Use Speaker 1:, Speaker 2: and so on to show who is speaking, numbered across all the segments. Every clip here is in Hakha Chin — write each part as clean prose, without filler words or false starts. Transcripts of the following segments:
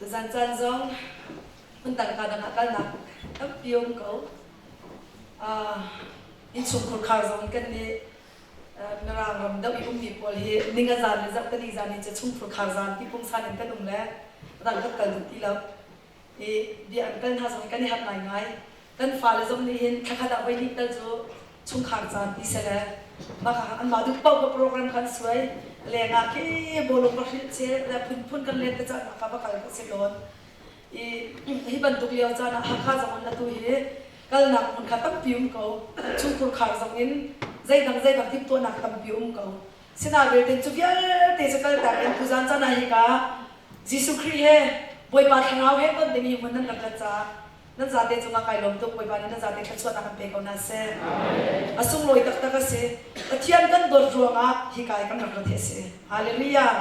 Speaker 1: Tuzan caan zong hmundang ka dang ah kalnak tampi um ko. Innchungkhur khar zong kan nih Mirang ram deuh i ummi pawl hi ninga zan le zarhteni zan in cu chungkhur khar zan ti pungsan in kan um le dang kan kal duh ti lo. I bia an kal hna zong kan i harh ngaingai. Kan fale zong nih hin thlakhat ah voihnih tal cu chungkhar caan ti seh le mah kha anmah duh paoh ka program kha an suai. Leng ah khi bawlung va hrilh che le phunphun kan len te caan ah kha va kal ka si tawn. I hi bantuk lio caan ah Hakha zong in atu hi kalnak hmun kha tampi um ko. Chungkhur khar zong in zeidang zeidang timhtuahnak tampi um ko. Sinain cu vialte cu kaltak in tuzan caan ah hika Jesuh Khrih he Bawipa Thlarau he ton ding hi hmun nan rak rat caah nan zate cungah kai lawm tuk. Bawipa nih nan zate thluachuahnak kan pe ko hna seh. A sunglawi taktak a si. Pathian kan dawt ruangah hika i kan rak rat hi a si. Hallelujah.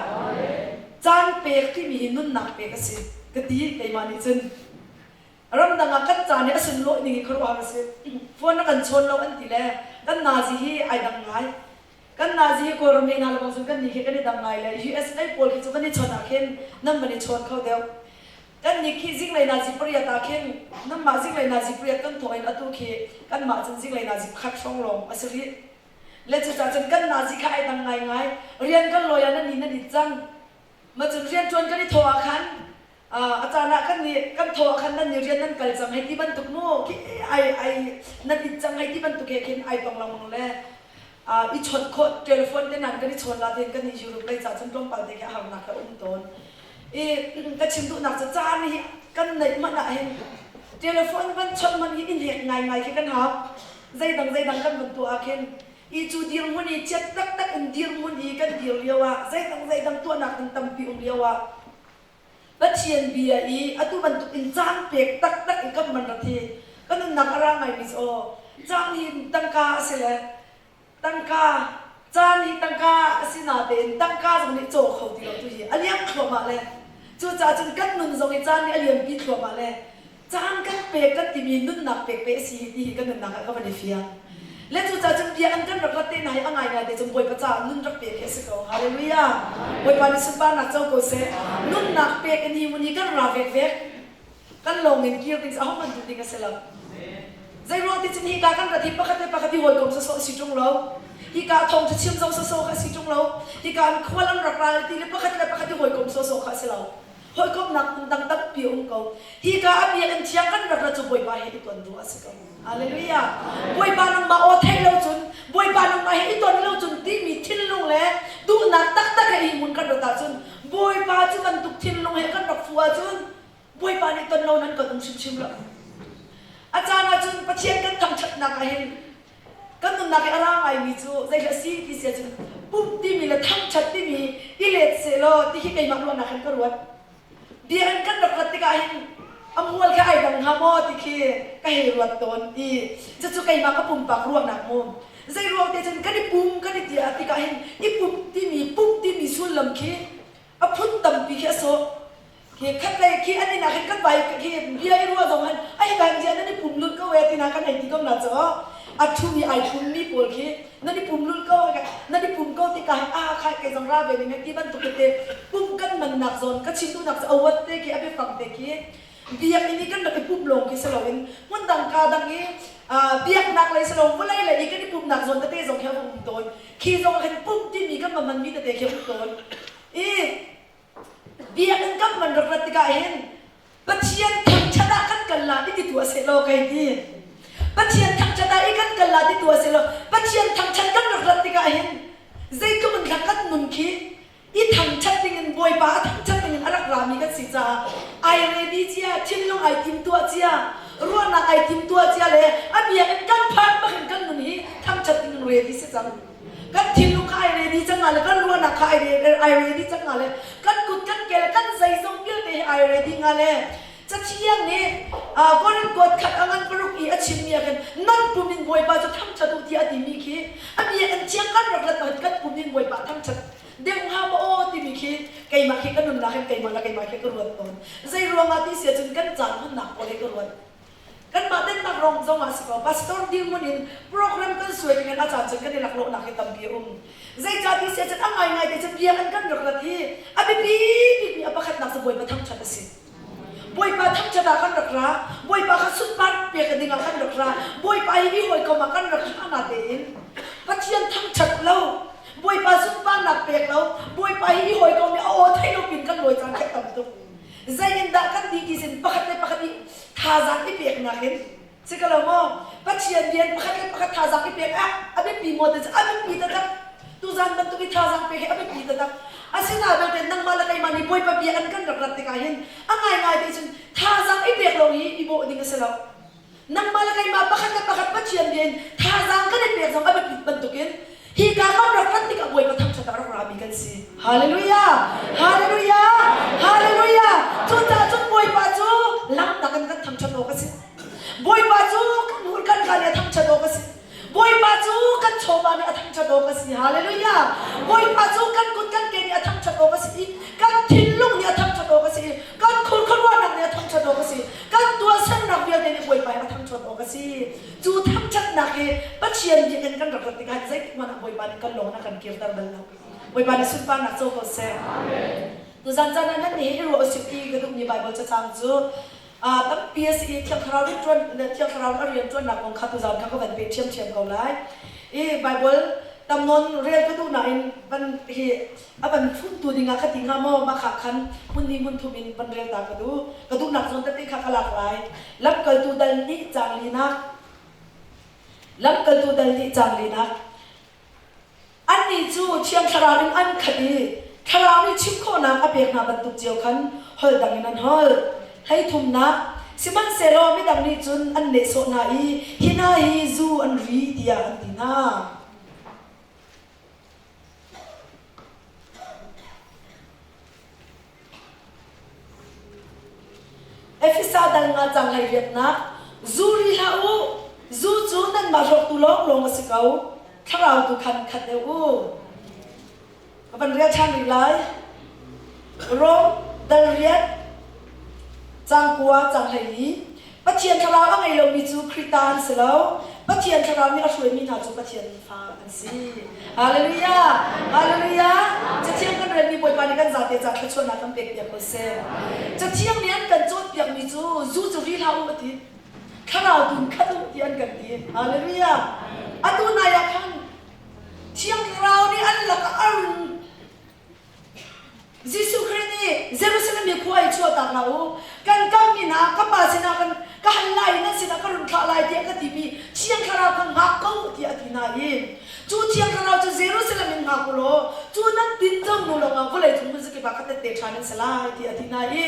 Speaker 1: Caan pek timi hi nunnak pek a si. Ka ti keimah nih cun. Ramdang ah kan caan hi a sunlawih ning hi khuaruahhar a si. Phone a kan chawn lo an ti le kan nazi hi ai dang ngai. Kan nazi hi Kawlram he hna lebang cun kan nih khi kan i dang ngai le USA pawl khi cu kan i chawnh ah khin nan van i chawn kho deuh. Kan nih khi zinglei nazi pariat ah khin nanmah zinglei nazi pariat kan thawk in atu khi kanmah cun zinglei nazi pakhat hrawng lawng a si rih. Le cucaah cun kan nazi kha ai dang ngaingai. Rian kan lawi ah nan ni nan it cang. Ma cun rianṭuan kan i thawh ah khan a caan ah kan nih kan thaw ah khan nan nih rian nan kal cang hei ti bantuk mu khi ai ai nan it cang hei ti bantuk he khin ai tong lengmang le i chawnh khawh telephone te nan kan i chawn la ten kan i Europe lei ca cun tlawmpal te khi a harnak a um tawn i ka chim duhnak cu caan hi kan neih hmanh ah hin telephone van chawnh hmanh hi in hek ngaingai khi kan hau zeidang zeidang kan van tuah ah khin i cu dirhmun i chiat taktak in dirhmun i kan dir lio ah zeidang zeidang tuahnak ding tampi um lio ah Pathian bia i atu bantuk in caan pek taktak i kan man rat hi ka nunnak a ra ngaimi cu aw caan hi tangka a si le tangka caan hi tangka a si natein tangka zong nih caw kho ti lo tu hi a liam thluahmah le cucaah cun kan nun zong i caan nih a liampi thluahmah le caan kan pek kan timi nunnak pek pe a si ti hi kan nunnak ah ka van i fiang. Le cucaah cun bia an kan rak rat te hna hi a ngaingai te cun Bawipa caah nun rak pek hi a si ko. Hallelujah. Bawipa nih sunparnak co ko seh. Nunnak pek in hi mun hi kan ra vekvek. Kan lawng in kir ding ahohmanh duh ding a si lo. Zei ruang ti cun hi ka kan rat hi pakhat le pakhat hi hawikom sawsawh a si ṭung lo. Hi ka thawng cu chim zong sawsawh kha a si ṭung lo. Hi ka an khual an rak ral ti le pakhat le pakhat hi hawikom sawsawh kha a si lo. Hawikomhnak phundang tampi a um ko. Hika a biakinn thiang kan rak ra cu Bawipa he i ton ruah a si ko. Hallelujah. Bawipa nangmah aw theih lo cun, Bawipa nangmah he i ton lo cun timi thinlung le duhnak taktak he hi hmun kan rat ahcun Bawipa cu bantuk thinlung he kan rak fuh ahcun Bawipa nih ton lo nan kan um hrimhrim lo. A caan ahcun Pathian kan thangṭhatnak ah hin Kan nunnak i a ra ngaimi cu zeihlah si ti si ahcun pumh timi le thangṭhat timi i let sehlaw ti hi keimah ruahnak hin ka ruat. Biakinn kan rak rat tikah hin a mual kha ai dang hnga maw ti khi ka hei ruat tawn i cucu keimah ka pumpak ruahnak mu. Zei ruang te cun kan i pum kan i ti tikah hin i pumh timi pumh timi sullam khi a phun tampi khi a sawh. Khi khatlei khi an inn ah khin kan vai khi bia i ruah zong han ai kan zia nan i pum lulh ko e tina kan hei ti ko na cho a thu mi ai phum mi pawl khi nan i pum lulh ko nan i pum ko ti ka a khai ke zong ra ve ning ti bantuk te pum kan man nak zawn ka chim duhnak cu awat te khi a biafang te khi biakinn i kan rak i pum lawng khi si loin hmun dang ka dang i biaknak lei si lo vawlei lei i kan i pumnak zawn tete zong khi a um tawn khi zong ah khin pum timi kan man mi tete khi a um tawn i Biakinn kan van rak rat tikah hin Pathian thangṭhat ah kan kal la i ti tuah seh law kai ti. Pathian thangṭhat ah i kan kal la ti tuah seh law Pathian thangṭhat kan rak rat tikah hin zeitluk in dah kan nun khi i thangṭhat dingin Bawipa a thangṭhat dingin a rak rami kan si caah ai ready cia, thinlung ai timtuah cia, ruahnak ai timtuah cia le a biakinn kan phak bakin kan nun hi thangṭhat dingin ready si cang. Kan thinlung kha ai ready cang nga le kan ruahnak kha ai ready cang nga le kan kut kan ke le kan zeizong vialte hi ai ready nga le Cathiang nih Korin kuat khat a ngan paruk i a chimmi ah khin nan pum in Bawipa cu thangṭhat u tiah a timi khi a biakinn thiang kan rak rat kan pum in Bawipa thangṭhat deuh hnga maw aw timi khi keimah khi ka nunnak hin keimah le keimah khi ka ruat tawn. Zei ruangah ti si ahcun kan caan hmannak pawl hi ka ruat. Kanmah Denmark rong zong ah si ko, pastor dirhmun in program kan suai ding in a caan cun kan i laklawhnak hi tampi a um. Zeicah ti si ahcun a ngaingai te cun biakinn kan rak rat hi a biapi bikmi a pakhatnak cu Bawipa thangṭhat a si. Bawipa thangṭhat ah kan rak ra. Bawipa kha sunpar pek ding ah kan rak ra. Bawipa hi i hawikom ah kan rak ra na tein Pathian thangṭhat lo, Bawipa sunparnak pek lo, Bawipa hi i hawikom i a aw thei lo pin kan lawi caan khi a tam tuk. Zei in dah kan ti ti sin pakhat le pakhat i thazaang i peknak in si ka lo maw? Pathian rian pakhat le pakhat thazaang i pek ah a biapi maw ti cu a biapi taktak. Tuzaan bantuk i thazaang pek hi a biapi taktak. Asinain belte nangmah le keimah nih Bawipa bia an kan rak rat tikah hin a ngaingai te cun thazaang i pek lawng hi i bawh ding a si lo. Nangmah le keimah pakhat le pakhat Pathian bia in thazaang kan i pek zong a biapit bantukin hika kan rak rat tikah Bawipa thangṭhat ah rak rami kan si. Hallelujah! Hallelujah! Hallelujah! Cucaah cun Bawipa cu lamnak in kan thangṭhat awk a si. Bawipa cu kan hmurkan kaa nih a thangṭhat awk a si. Bawipa cu kan chawva nih a thangṭhat awk a si. Hallelujah! Bawipa cu kan kut kan ke nih a thangṭhat awk a si i kan thinlung nih a thangṭhat awk a si i kan khurkhuaruahnak nih a thangṭhat awk a si. Kan tuahsernak vialte nih Bawipa hi a thangṭhat awk a si. Cu thangṭhatnak hi Pathian biakinn kan rak rat tikah zeitik hmanh ah Bawipa nih kan lawng in a kan kirter bal lo. Bawipa nih sunparnak co ko seh. Tuzan caan ah nan nih i ruah usih ti ka duhmi Baibal cacang cu tampi a si i Thiang Thlarau rianṭuan Thiang Thlarau a rianṭuannak kong kha tuzan kha ka van peh ṭhiamṭhiam ko lai. I Baibal tam nawn rel ka duh nain van hi a van funtu dingah ka ti hnga maw mah kha khan hmun hnih hmun thum in van rel ta ka duh. Ka duhnak zawn tete kha ka lak lai. Lamkaltu dal nih caang linak Lamkaltu dal nih caang linak Annih cu Thiang Thlarau in an khat i Thlarau nih chim khawhnak a pek hna bantuk cio khan holh dang in an holh. Hleithumnak, sihmanhsehlaw midang nih cun an nehsawh hna i hi hna hi zu an ri tiah an ti hna. Efesa dal nga cang 18nak, Zu ri hlah u, zu cu nanmah hrawktu lawnglawng a si ko, thlarau tu khan khat deuh u. Ka van rel ṭhan rih lai. Rom dal riat cang kua cang 14 Pathian thlarau a ngei lomi cu Khrih ta an si lo. Pathian thlarau nih a hruaimi hna cu Pathian fa an si. Hallelujah! Hallelujah! Cathiang kan relmi Bawipa nih kan zate ca thluachuahnak kan pek piak ko seh. Cathiang nih an kan cawnpiakmi cu zu cu ri hlah u a ti. Thlarau tun khat u ti an kan ti. Hallelujah! Atu nai ah khan Thiang Thlarau nih an lakah a run Jesuh Khrih nih Jerusalem hi khua i chuahtak hlah u, kan kam min ah ka Pa sinah kan ka hal lai i nan sinah ka run thlah lai tiah ka timi Thiang Thlarau kha hngak ko tiah a ti hna i cu Thiang Thlarau cu Jerusalem in hngak u law cu nan tinco hnu lawngah vawlei cung hmunzakip ah ka tette ṭhan nan si lai tiah a ti hna i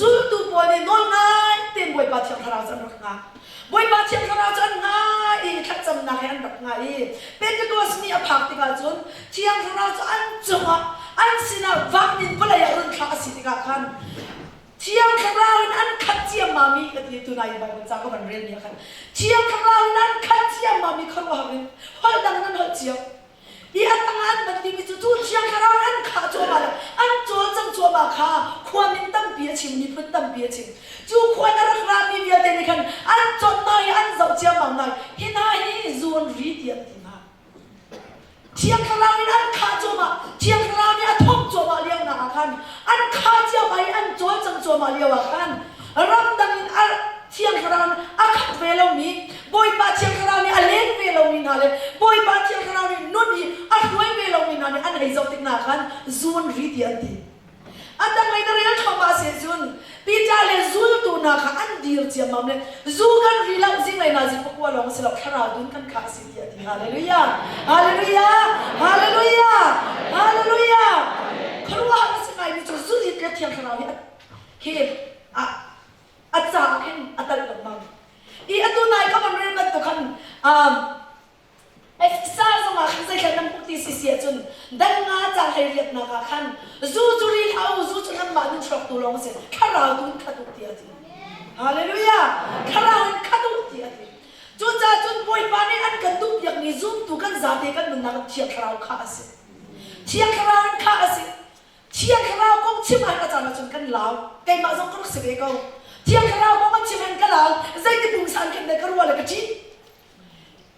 Speaker 1: zultu pawl nih nawl ngai tein Bawipa Thiang Thlarau cu an rak hngak. Bawipa Thiang Thlarau cu an ngai i thlacamnak he an rak ngai i Pentecost ni a phak tikah cun Thiang Thlarau cu an cungah an sinah van in vawlei ah run thlah a si tikah khan Thiang Thlarau in an khat ciammam i ka ti tunai Bible ca ka van relmi ah khan Thiang Thlarau in an khat ciammam i khuaruahhar in holh dang nan holh cio I a tangah an van timi cu cu Thiang Thlarau in an khah cuahmah le an cawlcangh cuahmah kha khua min tampi a chim, miphun tampi a chim. Cu khua na rak rami vialte nih khan an cawnh hna i an zoh ciammam hna i hi hna hi zu an ri tiah an ti hna. Thiang Thlarau in an khah cuahmah, Thiang Thlarau nih a thawk cuahmah lio hna ah khan an khah ciahmah i an cawlcangh cuahmah lio ah khan ramdang in a Thiang Thlarau nih a khat ve lomi Bawipa Thiang Thlarau nih a len ve lomi hna le Bawipa Thiang Thlarau nih nun i a hruai ve lomi hna nih an hei zoh tik hna khan zun ri ti an ti. A tanglei na rel thluahmah si cun Peter le zultu hna kha an dir ciammam le zu kan ri lo zinglei na zi pakua lawng si lo thlarau dun kan khah a si tiah a ti. Hallelujah! Hallelujah! Hallelujah! Hallelujah! Khuaruahhar a si ngaimi cu zurit le Thiang Thlarau hi hi a a caah khin a talh lengmang. I atu nai ka van rel bantuk khan um, Efesa zongah khan zeithla nan hmuh ti si si ahcun dal nga cang hlei riatnak ah khan zu cu ri hlah u zu cu nanmah nun hrawktu lawng a si thlarau tu in khat u tiah a ti. Hallelujah! Thlarau in khat u tiah a ti. Cucaah cun Bawipa nih an kan duhpiakmi zumtu kan zate kan nunnak ah Thiang Thlarau kha a si. Thiang Thlarau in kha a si. Thiang Thlarau kong chim ah a caan ahcun kan lau. Keimah zong ka rak si ve ko. Thiang Thlarau kong an chim hin ka lau. Zeiti pungsan khin deh ka ruah le ka ṭih.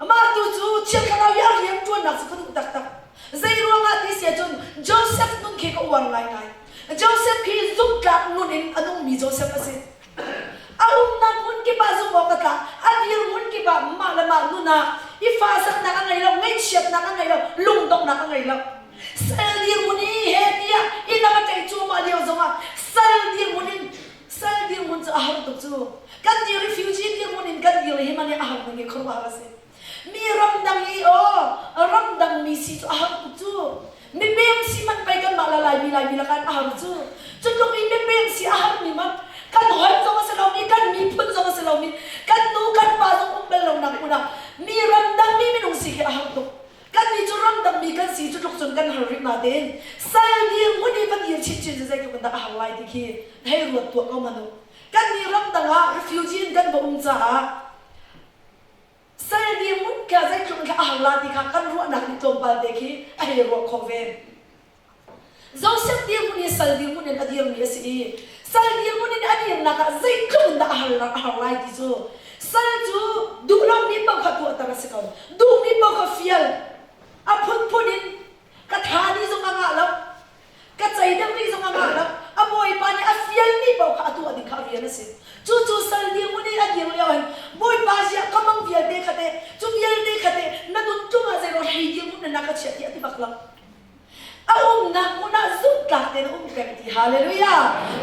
Speaker 1: Amah tu cu Thiang Thlarau i a rian ṭuannak cu ka duh taktak. Zei ruangah ti si ahcun Joseph nun khi ka uar ngaingai. Joseph khi zumhtlak nun in a nungmi Joseph a si. umnak hmun kip ah zumh awk a tlak. A dir hmun kip ah mah le mah nun ah i fahsaknak a ngei lo, ngaihchiatnak a ngei lo, lungdonghnak a ngei lo. Sal dirhmun i he tiah inn a va ṭaih cuahmah lio zongah sal dirhmun in sal dirhmun cu a har tuk cu. Kan nih refugee dirhmun in kan dir hi man i a har ning hi khuaruahhar a si. Mi ramdang i aw ramdang mi si cu a har tuk cu. Mipem si man pei kanmah la Laimi Laimi lakah a har cu. Cu tluk i mipem si a harmi man kan holh zong a si lomi kan miphun zong a si lomi kan nu kan pa zong um bal lonak hmun ah mi ramdang mi minung si khi a har tuk. Kannih cu ramdangmi kan si cu tluk cun kan har rih natein sal dirhmun i van dir chinchin cu zeitluk in dah a har lai ti khi hei ruat tuah ko hmanh u. Kannih ramdang ah refugee in kan va um caah sal dirhmun kha zeitluk in a har la ti kha kan ruahnak nih tlawmpal te khi a hei ruah khawh ve. Josef dirhmun hi sal dirhmun in a dirmi a si i sal dirhmun in a dirnak ah zeitluk in dah a har, a har lai ti cu sal cu duh lomi paoh kha tuahter a si ko. Duhmi paoh kha fial. A phunphun in ka tha ni zong a ngah lo. Ka cei deuh rih zong a ngah lo. A bawipa nih a fialmi paoh kha a tuah ding kha a rian a si. Cucu sal dirhmun in a dir lio hin Bawipa ziah ka mang vialte kha teh, cu vialte kha teh na nun tlung ah zeiruang hei dirhmun in na ka chiah tiah a ti bak lo. A umnak hmun ah zumhtlak tein a um peng ti. Hallelujah!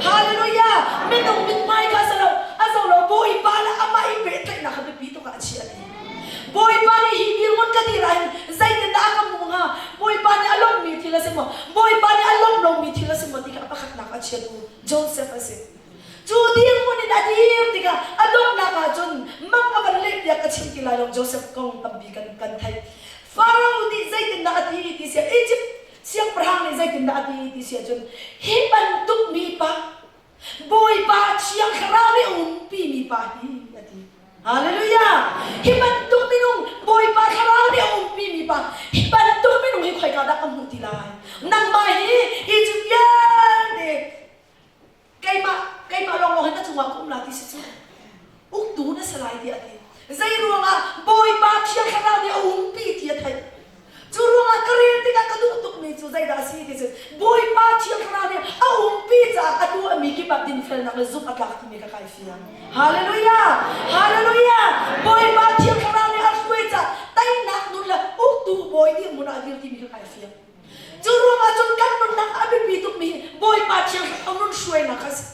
Speaker 1: Hallelujah! Minung mithmai kha si lo, a zo lo Bawipa le amah i pehtlaihnak kha biapi tuk ah a chiah ti. Bawipa nih hi dirhmun ka dir ahhin zeitindah a ka hmuh hnga? Bawipa nih a lawmhmi thil a si maw? Bawipa nih a lawmh lomi thil a si maw ti kha a pakhatnak a chiatu Joseph a si. Cu dirhmun in a dir tikah a donghnak ah cun mang a van lehpiak ka chim ti lai lo Joseph kong tampi kan kan theih. Faro nih zeitindah a ti ti siah Egypt siangpahrang nih zeitindah a ti ti siah cun hi bantuk mipa Bawipa Thiang Thlarau nih a umpi mi pa hi a ti. Hallelujah! Hi bantuk minung Bawipa Thlarau nih a umpi mi pa hi bantuk minung hi khoika dah ka hmuh ti lai? Nangmah hi Egypt vialte keimah keimah lawnglawng hin na cungah ka um la ti si cu uktu na si lai tiah a ti zei ruangah bawipa thiang thlarau nih a umpi ti a theih cu ruangah ka rel tikah ka duh tukmi cu zeidah a si ti cu bawipa thiang thlarau nih a umpi caah a tu a mi kip ah dinfelnak le zumh a tlak timi ka kai fiang hallelujah hallelujah bawipa thiang thlarau nih a hruai caah teinak nun le uktu bawi dirhmun ah a dir timi ka kai fiang Cu ruangah cun kan nunnak a biapi tukmi Bawipa Thiang Thlarau nun hruainak kha si.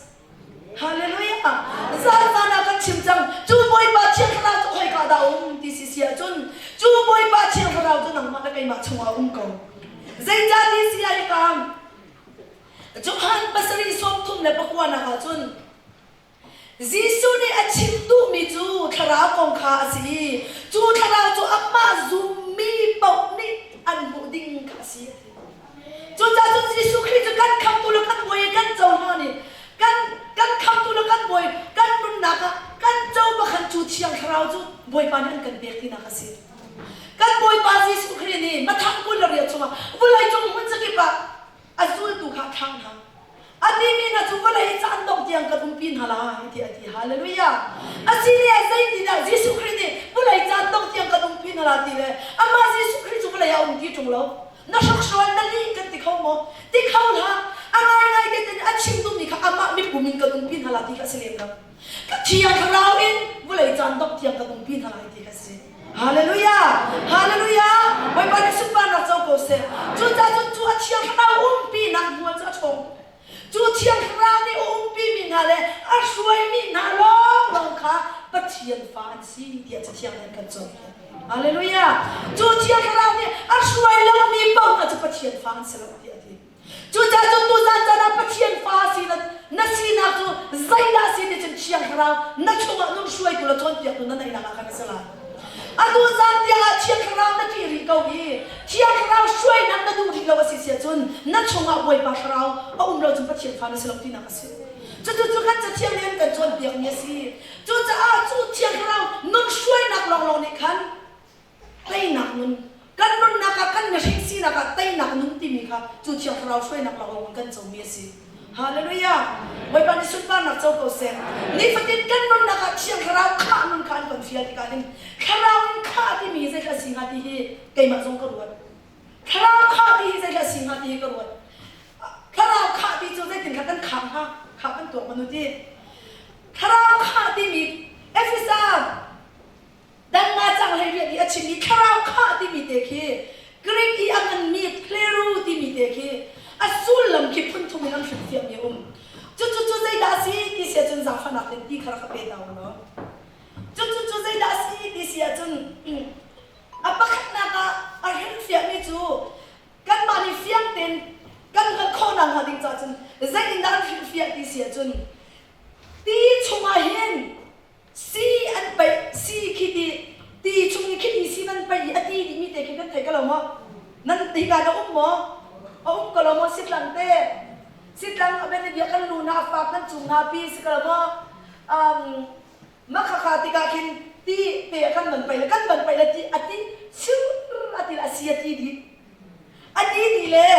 Speaker 1: Hallelujah! Zan zan ah kan chim cang. Cu Bawipa Thiang Thlarau cu khoika dah a um ti si si ahcun cu Bawipa Thiang Thlarau cu nangmah le keimah chungah a um ko. Zeicah ti si ah hika Johan pasarih 39 nak ah cun Jesuh nih a chim duhmi cu thlarau kong kha a si i cu thlarau cu amah zummi paoh nih an hmuh ding kha a si a ti. Cucaah cun Jesuh Khrih cu kan khamtu le kan bawi kan cohlan i kan kan khamtu le kan bawi kan nunnak ah kan co bakhan cu Thiang Thlarau cu Bawipa nih an kan pek tinak a si. Kan Bawipa Jesuh Khrih nih Mathang 22 chungah vawleicung hmun zakip ah a zultu kha a thlang hna. A timi hna cu vawlei caan dongh tiang kan umpi hna lai tiah a ti. Hallelujah. Asile zeitindah Jesuh Khrih nih vawlei caan dongh tiang kan umpi hna lai ti le amah Jesuh Khrih cu vawlei ah um ti ṭung lo. Na hrokhrawl na lih kan ti kho maw? Ti kho hlah. A ngaingai te tin a chim duhmi kha amah mipum in kan umpi hna lai ti kha a si lem lo. Ka Thiang Thlarau in vawlei caan dongh tiang kan umpi hna lai ti kha a si. Hallelujah! Hallelujah! Bawipa nih sunparnak co ko seh. Cucaah cun cu a Thiang Thlarau umpinak hmual cu a ṭhawng. Cu Thiang Thlarau nih a umpimi hna le a hruaimi hna lawnglawng kha Pathian fa an si tiah Cathiang nih an kan cawnpiak. Hallelujah! Cu Thiang Thlarau nih a hruai lomi paoh hna cu Pathian fa an si lo tiah a ti. Cucaah cun tuzan caan ah Pathian fa si na sinak cu zeidah si ti cun Thiang Thlarau na chungah nun hruaitu le cawnpiaktu na neihnak ah khan a si lai. Atu zan tiang ah Thiang Thlarau na ṭih rih ko i Thiang Thlarau hruainak na duh rih lo a si si ahcun na chungah Bawipa Thlarau a um lo cun Pathian fa na si lo tinak a si. Cucu cu kan Cathiang nih an kan cawnpiakmi a si. Cucaah cu Thiang Thlarau nun hruainak lawnglawng nih khan teinak nun kan nunnak ah kan mihring sinak ah teinak nun timi kha cu Thiang Thlarau hruainak lawnglawng in kan comi a si. Hallelujah! Bawipa nih sunparnak co ko seh. Nifatin kan nunnak ah Thiang Thlarau khah nun kha an kan fial tikah hin Thlarau in khah timi hi zeidah a si hnga ti hi keimah zong ka ruat. Thlarau khah ti hi zeidah a si hnga ti hi ka ruat. Thlarau khah ti cu zeitin kha kan khah hnga? Khah kan tuak manu ti. Thlarau khah. khah timi Efesa dang nga cang hlei riat i a chimmi thlarau khah timi te khi Greek i a nganmi pleru timi te khi a sullam khi phun thum in an hrilhfiahmi a um. Cucu cu zeidah a si ti si ahcun zaangfahnak in ti kha rak ka pe ta u law. Cucu cu zeidah a si ti si ahcun a pakhatnak ah a hrilhfiahmi cu kanmah nih fiang tein kan hngalh khawh nakhnga ding caah cun zeitindah an hrilhfiah ti si ahcun ti chungah hin Si an paih si khi ti ti chung i khiti si nan paih i a ti dihmi te khi nan thei ko lo maw? Nan hika na um maw? A um ko lo maw sitlang te? Sitlang a ben bia kan lu na fak nan cung na pi si ko lo maw? Um, makhakha tikah khin ti te kan van paih le kan van paih le ti a ti siur a ti le a si a ti dih. A ti dih le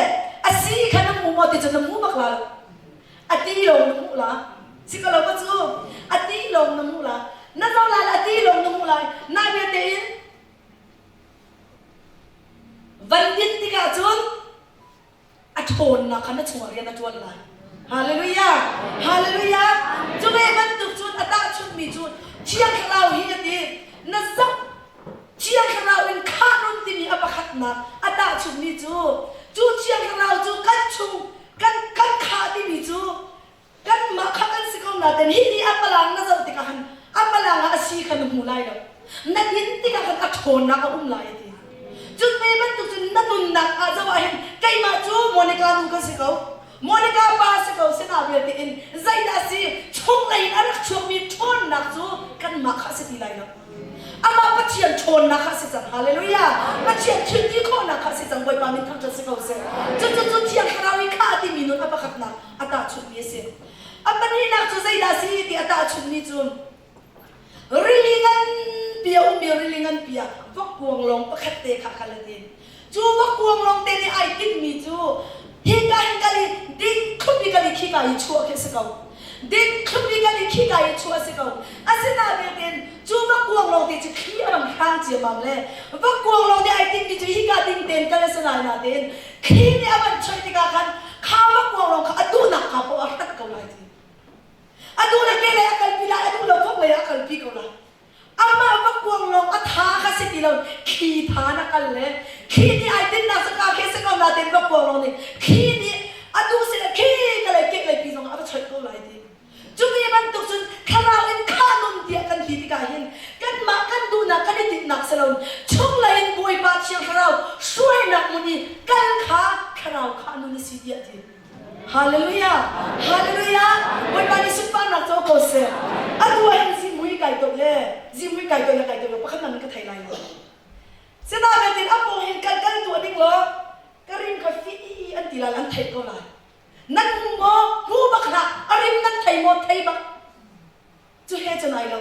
Speaker 1: a si kha na hmu maw ti cu na hmu bak la lo. A ti lawng na hmuh la. Si ko lo maw cu? A ti lawng na hmuh la. Na zoh lai a ti lawng na hmuh lai. Na bia tein van din tikah cun a ṭhawnnak kha na chungah rian a ṭuan lai. Hallelujah! Hallelujah! Cu ve bantuk cun a tahchunhmi cu Thiang Thlarau hi a ti. Na zoh Thiang Thlarau in khah nun timi a pakhatnak a tahchunhmi cu cu Thiang Thlarau cu kan chung kan kan khah timi cu kanmah kha kan si ko nain hi ni a palang na zoh tikah khan a palang ah a si kha na hmu lai lo na din tikah khan a ṭhawnnak a um lai a ti cun ve bantuk cun na nunnak ah zoh ah hin keimah cu Monica nu ka si ko Monica pa si ko sinah vialte in zeidah a si chunglei in a rak chuakmi ṭhawnnak cu kanmah kha a si ti lai lo Amah Pathian ṭhawnnak kha a si cang. Hallelujah! Pathian thil ti khawhnak kha a si cang. Bawipa min thangṭhat si ko seh. Cucu cu Thiang Thlarau i khah timi nun a pakhatnak a tahchunhmi a si. A pahnihnak cu zeidah a si ti a tahchunhmi cu rili nganpi a ummi rili nganpi ah vokkuanglawng pakhat te kha kal a ti. Cu vokkuanglawng te nih ai tinhmi cu hika hin kal i ding thlup i kal i khika i chuah khi a si ko. Ding thlup i kal i khika i chuah a si ko. Asinain cu vokkuanglawng te cu thli a ram hrang ciammam le vokkuanglawng nih ai tinhmi cu hika ding tein kal a si lai nain thli nih a van choih tikah khan kha vokkuanglawng kha a duhnak kaa paoh a hrat ko lai ti. A duh le ke lei a kalpi lai, a duh lo vok lei ah a kalpi ko lai. Amah va kuang lawng a tha kha si ti lo thli tha na kal le thli nih ai tinnak cu ka khe si ko na ten va kuang lawng nih thli nih a duh si le khi ka lei kek lei pi zong a va choih ko lai ti cu ve bantuk cun thlarau in kha nun tiah kan ti tikah hin kanmah kan duhnak kan i tinhnak si lo chunglei in Bawipa Thiang Thlarau hruainak mun i kal kha thlarau kha nun a si tiah ti Hallelujah! Hallelujah! Bawipa nih sunparnak co ko seh. Atu ah hin zimui kai to le zimui kai to le kai to le pakhat nang ka thei lai lo. Sina betin a pong hin kal kal tuah ding law ka rim kha fi an ti lai an theih ko lai. Nan hmu maw? Hmu bak hlah. A rim nan thei maw? Thei bak. Cu he cun ai lo.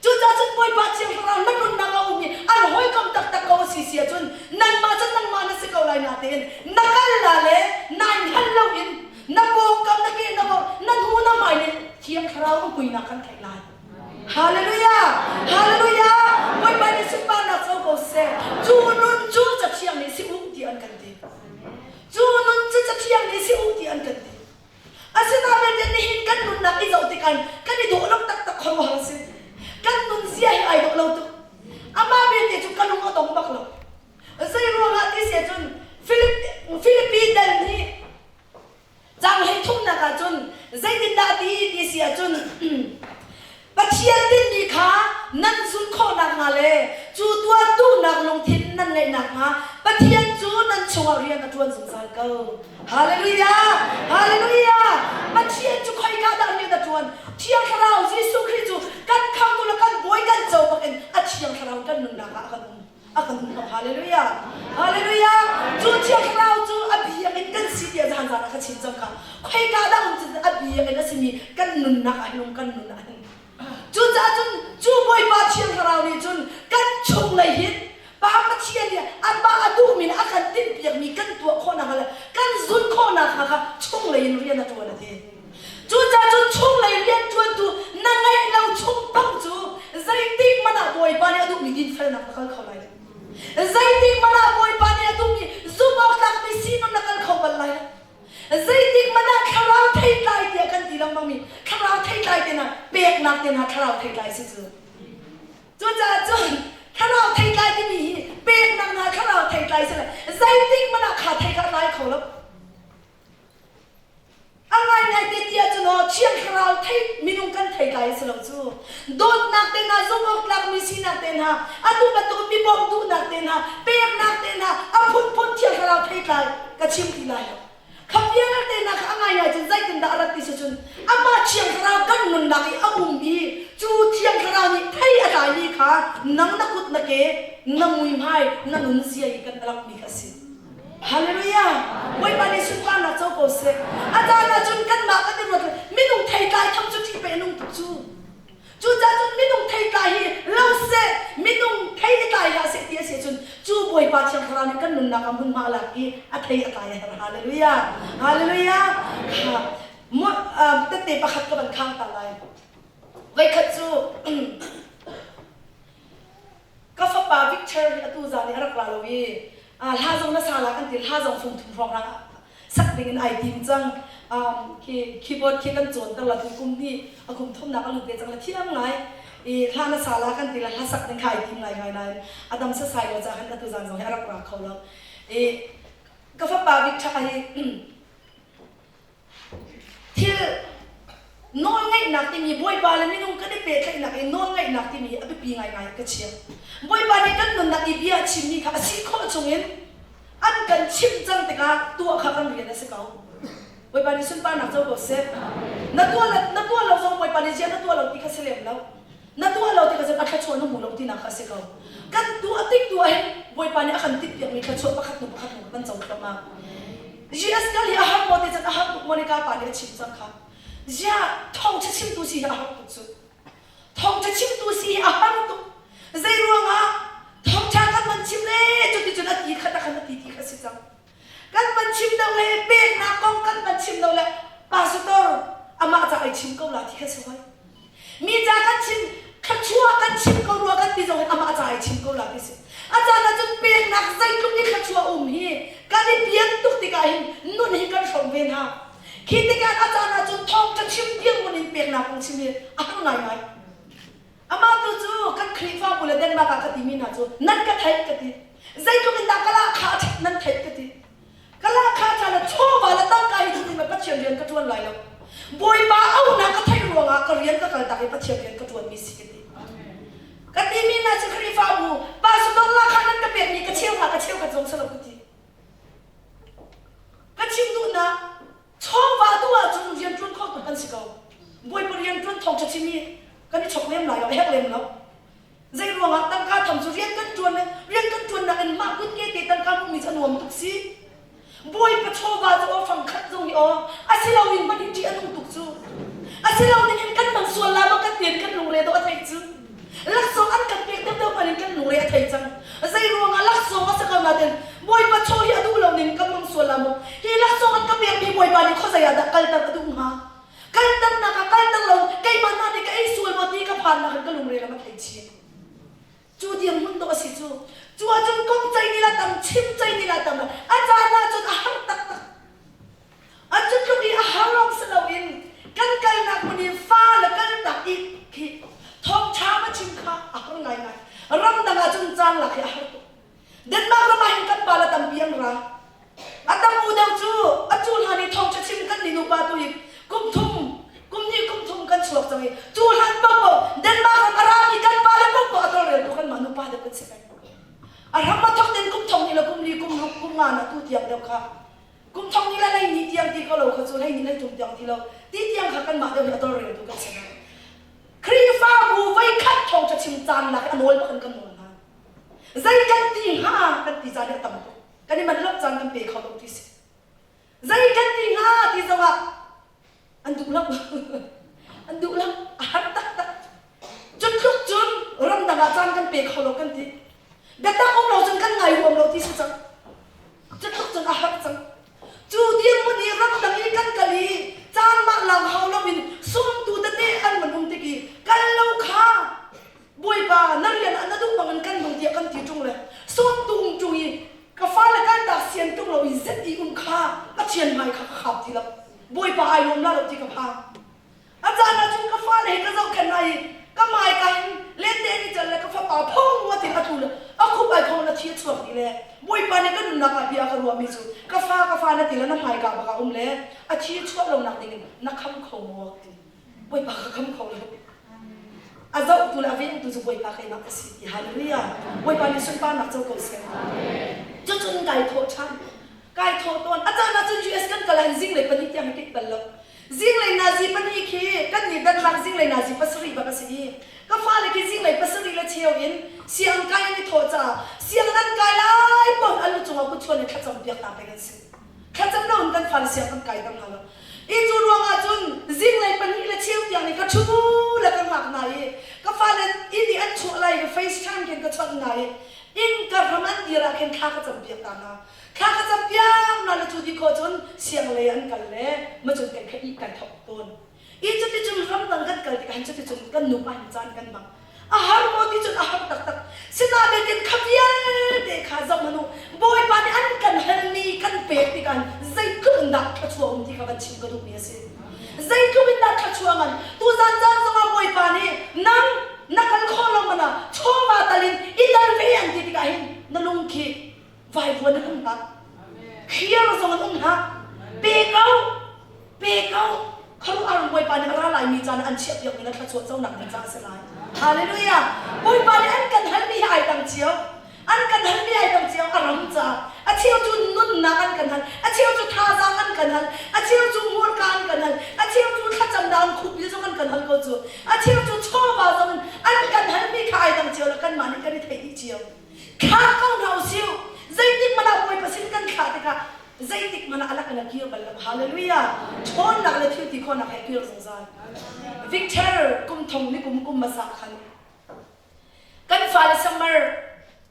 Speaker 1: Cucaah cun Bawipa Thiang Thlarau na nunnak a um i an hawikom taktak ko a si si ahcun nangmah cu nangmah na si ko lai natein na kal la le nai hngal loin na pawngkam na ke na bawr na hnu na hmai nih Thiang Thlarau an puinak kan theih lai. Hallelujah! Hallelujah! Bawipa nih sunparnak co ko seh. Cu nun cu Cathiang nih si u ti an kan ti. Cu nun cu Cathiang nih si u ti an kan ti. Asinain nihin kan nunnak i zoh tikah kan i dawh lo taktak khuaruahhar a si. Kan nunzia hi ai dawh lo tuk. Amah belte cu ka lung a dong bak lo. Zei ruangah ti si ahcun Philip, Philippi dal nih cang hlei thumnak ahcun zeitindah ti ti si ahcun Pathian tinhmi kha nan zulh khawh nakhnga le cu tuah duhnak lungthin nan ngeih nakhnga Pathian cu nan chungah rian a ṭuan zungzal ko. Hallelujah! Hallelujah! Pathian cu khoika dah rian a ṭuan? Thiang Thlarau Jesuh Khrih cu kan khamtu le kan Bawi kan co bakin a Thiang Thlarau kan nunnak ah a kan um. A kan um. Hallelujah! Hallelujah! Cu Thiang Thlarau cu a biakinn kan si tiah zan zan ah ka chim cang kha. Khoika dah um cu a biakinn a simi kan nunnak ah hin um kan nun ah hin. Cucaah cun cu Bawipa Thiang Thlarau nih cun kan chunglei hin Pa Pathian nih amah a duhmi le a kan tinhpiakmi kan tuah khawhnak le kan zulh khawhnak hnga kha chunglei in rian a ṭuan a ti. Cucaah cun chunglei rianṭuantu na ngeih lo chung paoh cu zeitik hmanh ah Bawipa nih a duhmi dinfelnak na kal kho lai lo. Zeitik hmanh ah Bawipa nih a duhmi zumhawktlakmi sinum na kal kho bal lai lo. Zeitik hmanh ah thlarau theitlai tiah kan ti lengmangmi thlarau theitlai te hna peknak. Peknak te hna thlarau theitlai si cu. Cucaah cun thlarau theitlai timi hi peknak hna thlarau theitlai si le zeitik hmanh ah kha thei kha a tlai kho lo. A ngaingai te ti ahcun aw Thiang Thlarau thei minung kan thei tlai a si lo cu. Dawtnak te hna, zumhawktlakmi sinak te hna, atu bantuk mi bawmh duhnak te hna, peknak te hna, a phunphun Thiang Thlarau theitlai ka chim ti lai lo. Kha vialte hna kha a ngaingai cun zeitindah a rat ti si cun amah Thiang Thlarau kan nunnak i a um i cu Thiang Thlarau nih thei a tlaimi kha nang na kut na ke na muihmai na nunzia i kan langmi kha a si. Hallelujah! Bawipa nih sunparnak co ko seh. A caan ah cun kanmah kan i ruat minung theitlai tham cu ṭih pei a nung tuk cu. Cucaah cun minung theitlai hi lo seh, minung thei i tlai hlah seh ti a si ahcun cu Bawipa Thiang Thlarau nih kan nunnak ah hmunhma a lak i a thei a tlai a herh. Hallelujah! Hallelujah! Kha tette pakhat ka van khang ta lai. Voikhat cu Ka fapa Victor hi atu zan i a rak ra lo i hla zong na sa la kan ti hla zong fung thum hrawng rang sak ding in ai tim cang. Khi keyboard khi kan cawnter la tu kum hnih a kum thumnak a lut ve cang la thiam ngai. I hla na sa la kan ti la hla sak ding kha ai tim ngai ngai nain a dam sasai lo ca khan atu zan zong hi a rak ra kho lo. I ka fapa Victor hi Thil nawlngaihnak timi Bawipa le minung kan i pehtlaihnak i nawlngaihnak timi a biapi ngaingai ka chia. Bawipa nih kan nunnak i bia a chimmi kha a si khawh chungin an kan chimh cang tikah tuah kha kan rian a si ko. Bawipa nih sunparnak co ko seh. Na tuah na tuah lo zong Bawipa nih ziah na tuah lo ti kha si lem lo. Na tuah lo tikah cun a thluachuah na hmu lo tinak kha a si ko. Kan tuah tik tu ah hin Bawipa nih a kan timhpiakmi thluachuah pakhat hnu pakhat hnu kan co thluahmah. GS kal hi a har maw ti cun a har tuk Monica pa nih a chim cang kha. Ziah thawngṭha chimtu si hi a har tuk cu. Thawngṭha chimtu si hi a har tuk. Zei ruangah thawngṭha kan van chim le cuticun a ti khat a khan a ti ti kha si cang. Kan van chim lo le peknak kong kan van chim lo le pastor amah ca ai chim ko la ti kha si hoi. Mi ca kan chim thluachuah kan chim ko rua kan ti zong in amah ca ai chim ko la ti si. A caan ah cun peknak zeitluk in thluachuah um hi kan i pian tuk tikah hin nun hi kan hrawm ve hna. Khi tikah a caan ah cun thawngṭha chim dirhmun in peknak kong chim hi a har ngaingai. Amah tu cu kan Khrihfabu le Denmark ah ka timi hna cu nan ka theih ka ti. Zeitluk in dah ka lahkhah a ṭhat nan theih ka ti. Ka lahkhah ṭha le chawva le tangka hi cu ding Pathian rian ka ṭuan lai lo. Bawipa auhnak ka theih ruangah ka rian ka kaltak i Pathian rian ka ṭuanmi si ka ti. Ka timi hna cu Khrihfabu pastor lahkhah nan ka pekmi ka cheu hna ka cheu khat zong si lo ka ti. Ka chim duhnak Chawva tu ahcun rianṭuan kho tuk kan si ko. Bawipa rianṭuan thawngṭha chim hi kan i chok lem lai lo, a herh lem lo. Zei ruangah tangka tham cu rian kan ṭuan le rian kan ṭuannak in mah kutke te tangka hmuhmi cu a nuam tuk si. Bawipa chawva cu aw fangkhat zong hi aw a si lo in hmanh hi ṭih a nung tuk cu. A si lo ning in kan hmang sual la maw kan tiin kan lungre dawh a theih cu. Laksawng an kan pek deuhdeuh hmanh in kan lungre a thei cang. Zei ruangah laksawng a si ko nain Bawipa chaw hi a duh lo ning ka hmang sual la maw? Hi laksawng an ka pekmi Bawipa nih khuazei ah dah kalter a duh hnga? Kalternak ah kalter lo keimah hna nih ka ei sual maw ti ka phannak in ka lungre lam a thei chin. Cu dirhmun dawh a si cu. Cu ahcun kong cei ni la tam, chim cei ni la tam la. A caan ahcun a har taktak. A cu tluk i a har lawng si loin kan kalnak hmun i fa le kaltak i khi thawngṭha va chim kha a har ngaingai. Ramdang ah cun caan lak hi a har tuk. Denmark ram ah hin kan pa le tampi an ra. A tam u deuh cu a cu hlan i thawngṭha chim kan ni nupa tu i kum thum kum hnih kum thum kan chuak cang i cu hlan paohpaoh Denmark ram a rami kan pa le paohpaoh a tawlreltu kanmah nupa deuh kan si peng. A hram a thawk ten kum thong hnih le kum li kum ruk kum nga na tu tiang deuh kha Kum thong ni le hleihnih tiang ti ko lo kha cu hleihnih hleithum tiang ti lo ti tiang kha kanmah deuh hi a tawlreltu kan si hna. Khrihfabu voikhat thawngṭha chim caan lak i a nawl bak in kan nawl hna. Zei kan ti hnga kan ti caan hi a tam tuk. Kan i manh lo caan kan pe kho lo ti si. Zei kan ti hnga ti zongah an duh lo. an duh lo. A har taktak. Cu tluk cun ramdang ah caan kan pe kho lo kan ti. Biatak um lo cun kan ngai huam lo ti si cang. Cu tluk cun a har cang. Cu dirhmun i ramdang i kan kal i caan mah lang hau loin sumtu tete an van um tik i kal lo kha Bawipa na rian ah na duh bangin kan nung tiah kan ti ṭung le sumtu um ṭung i ka fale kaltak sian ṭung lo i zet i um kha Pathian hmai kha ka khap ti lo. Bawipa ai lawm la lo ti ka phang. A caan ah cun ka fale. fale hi ka zohkhenh hna i ka hmaika hin lente ni cal le ka fapa phong a ti a tlu le a khup ai khong na thi a chuak dih le Bawipa nih ka nunnak ah bia a ka ruahmi cu ka fa ka fa na ti le na hmaika bak ah um le a thi a chuah lonak ding in na kham kho maw ti Bawipa ka kham kho lo. A zohtu le a vengtu cu Bawipa keimah ka si ti hallelujah. Bawipa nih sunparnak co ko seh. Cucun kai thawh ṭhan. Kai thawh tawn. A caan ahcun US kan kal ahhin zinglei pahnih tiang hi kik bal lo. Zinglei nazi pahnih khi kan nih Denmark zinglei nazi pasarih bak a si i ka fale khi zinglei pasarih le cheu in sianginn kai an i thawh caah sianginn an kai lai paoh an lu cungah kutchuan in thlacam piak ta peng an si. Thlacam lo in kan fale siang kan kaiter hna lo. I cu ruangah cun zinglei pahnih le cheu tiang nih ka ṭhu le ka ngak hna i ka fale inn i an chuah lai i FaceTime khin ka chawnh hna i inn ka hram an dir ah khin thla ka campiak ta hna. Thla ka campiak hna le cu ti khawh cun sianglei an kal le macun kai kha ih kai thawk tawn. I cuticun ramdang kan kal tikah hin cuticun kan nupa hin caan kan hmang. A har maw ti cun a har taktak. Sinain kha vialte kha zoh hmanh u. Bawipa nih an kan halmi kan pek tikah zeitluk in dah thluachuah um ti kha van chim ka duhmi a si. Zeitluk in dah thluachuah ngan. Tuzan caan zongah Bawipa nih nang na kal khawh lo man ah chawva tal in i tel ve an ti tikah hin na lung khi vaivuan in um hlah. Khiar zong in um hlah. Pe ko. Pe ko. Khuaruahhar Bawipa nih a ra laimi caan ah an chiahpiakmi na thluachuah conak ding caah a si lai. Hallelujah! Bawipa nih an kan halmi hi ai dang cio. An kan halmi ai dang cio a ram caah. A cheu cu nunnak an kan hal, a cheu cu thazaang an kan hal, a cheu cu hmurka an kan hal, a cheu cu thlacamnak an khupil zong an kan hal ko cu. A cheu cu chawva zong in an kan halmi kha ai dang cio le kanmah nih kan i theih dih cio. Thlah ko hna usih. Zeitik hmanh ah Bawipa sin kan thlah tikah zeitik hmanh ah a lak in a kir bal lo. Hallelujah! Ṭhawnnak le thil ti khawhnak he kir zungzal. Victor kum thong ni kum kum hmasa khan kan fale summer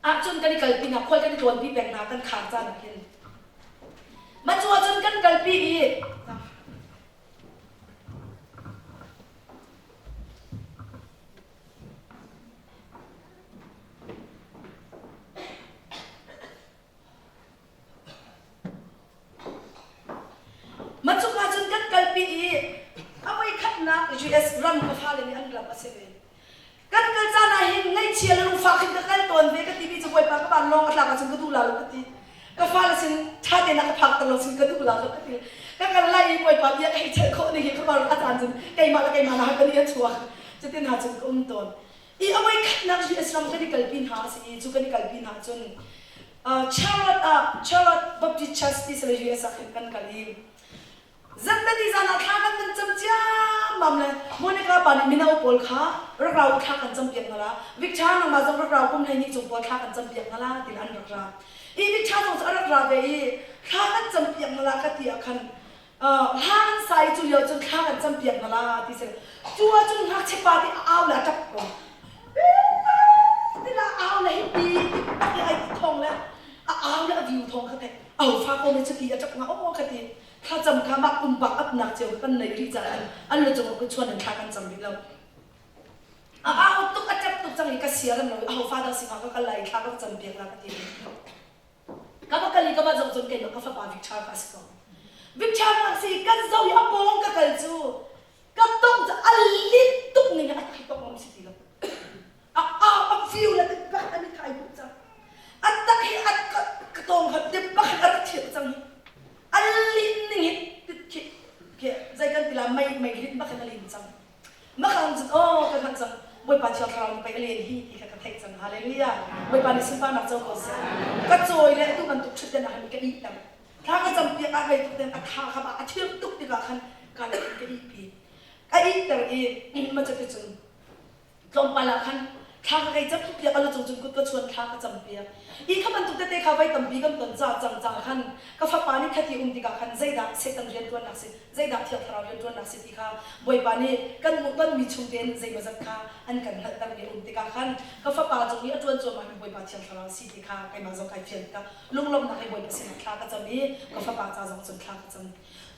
Speaker 1: ahcun kan i kalpi hna khual kan i tlawnpi peng hna kan khar caan ah hin mah cu ahcun kan kalpi i Macung ahcun kan kalpi i a voikhatnak US ram ka fale nih an ram a si ve. Kan kal caan ah hin ngaihchia le lungfak hin ka kal tawn ve ka timi cu Bawipa ka van lawng a tlak ahcun ka duh la lo ka ti. Ka fale sin ṭha tein a ka phak ter lo sin ka duh la lo ka ti. Ka kal lai i Bawipa bia ka hei chelh khawh ning hi ka mar a caan cun keimah le keimah na ka nih a chuak. Cutin ha cun ka um tawn. I a voikhatnak US ram kan i kalpi hna a si i cu kan i kalpi hna cun Charlotte ah Charlotte Baptist Church ti sile US ah khin kan kal i zantani zan ah thla kan van cam ciammam le Monica pa nih mino pawl kha rak ra u thla kan cam piak hna la Victor nangmah zong rak ra kum 12 cung pawl thla kan cam piak hna la ti an rak ra i Victor zong cu a rak ra ve i thla kan cam piak hna la ka ti ah khan hla an sa i cu lio cun thla kan campiak hna la ti si cu ahcun ngakchia pa ti a au le a ṭap ko ti la au le hi ti tak i ai thong le a au le a viu thong kha theih au fa ko ne cuti a ṭap nga aw ka ti thlacam kha mah pumpak apnak cio kan nei rih caah an lu cung ah chuan in thla kan cam rih lo a au tuk a ṭap tuk cang i ka sia ram lo i aho fa dah si hnga ka kal lai i thla ka cam piak la ka ti Ka va kal i ka va zoh cun keimah ka fapa Victor kha a si ko. Victor ka si kan zoh i a pawng ka kal cu ka tong cu a lit tuk ning a thai tong ngam si ti lo. A a a view le bak an i thai bu cang. A tak hi a ka tong kha te bak a rak thiam cang hi. A lin ning hi khi khi zei kan ti la mei mei lin bak in a lin cang. Makang cun aw ka hngalh cang Bawipa Thiang Thlarau nih pei a len hi ti kha ka theih cang. Hallelujah. Bawipa nih sunparnak co ko seh. Ka cawi le atu bantuk ṭhutden ah khan ka ihter. Thla ka campiak ah rei tuk ten a tha kha a thir tuk tikah khan ka le ka ihpi. A ihter i ma cuticun tlawmpal ah khan thla ka kei campiak a lu cung cun kut ka chuan thla ka campiak. I kha bantuk tete kha voi tampi kan ton ca cang cang khan ka fapa nih khati um tikah khan zeidah Satan rianṭuannak si zeidah Thiang Thlarau rianṭuannak si ti kha Bawipa nih kan hmuhtonmi chung tein zeimawzat kha an kan hngalhtermi a um tikah khan ka fapa cung i a ṭuan cuahmahmi Bawipa Thiang Thlarau si ti kha keimah zong kai fian tikah lunglawmhnak he Bawipa sinah thla ka cam i ka fapa ca zong cun thla ka cam.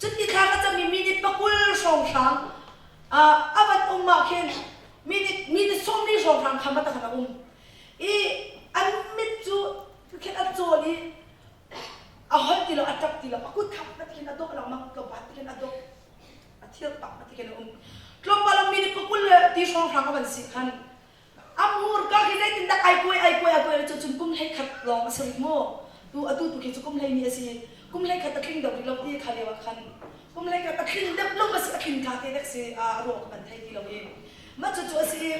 Speaker 1: Cuti thla ka cam i minute pakul hrawnghrang a van um ah khin minute minute 40 hrawnghrang kha matakhan a um i an mit cu khin a cawl i a holh ti lo a ṭap ti lo a kut kha mat khin a dawh lengmang tlawmpal ti khin a dawh a thir pak ti khin a um tlawmpal a um. minute pakul le ti hrawnghrang a van si khan a hmurka khi zeitindah ai kuai ai kuai ai kuai cu cun kum 11 lawng a si rih mu. Tu atu tu khi cu kum 12 a si. Kum 11 a tling deuh rih lo ti kha lio ah khan kum 11 a tling deuh lo a si a tling ka te dek si a ruah ka man thei ti lo i mah cu cu a si i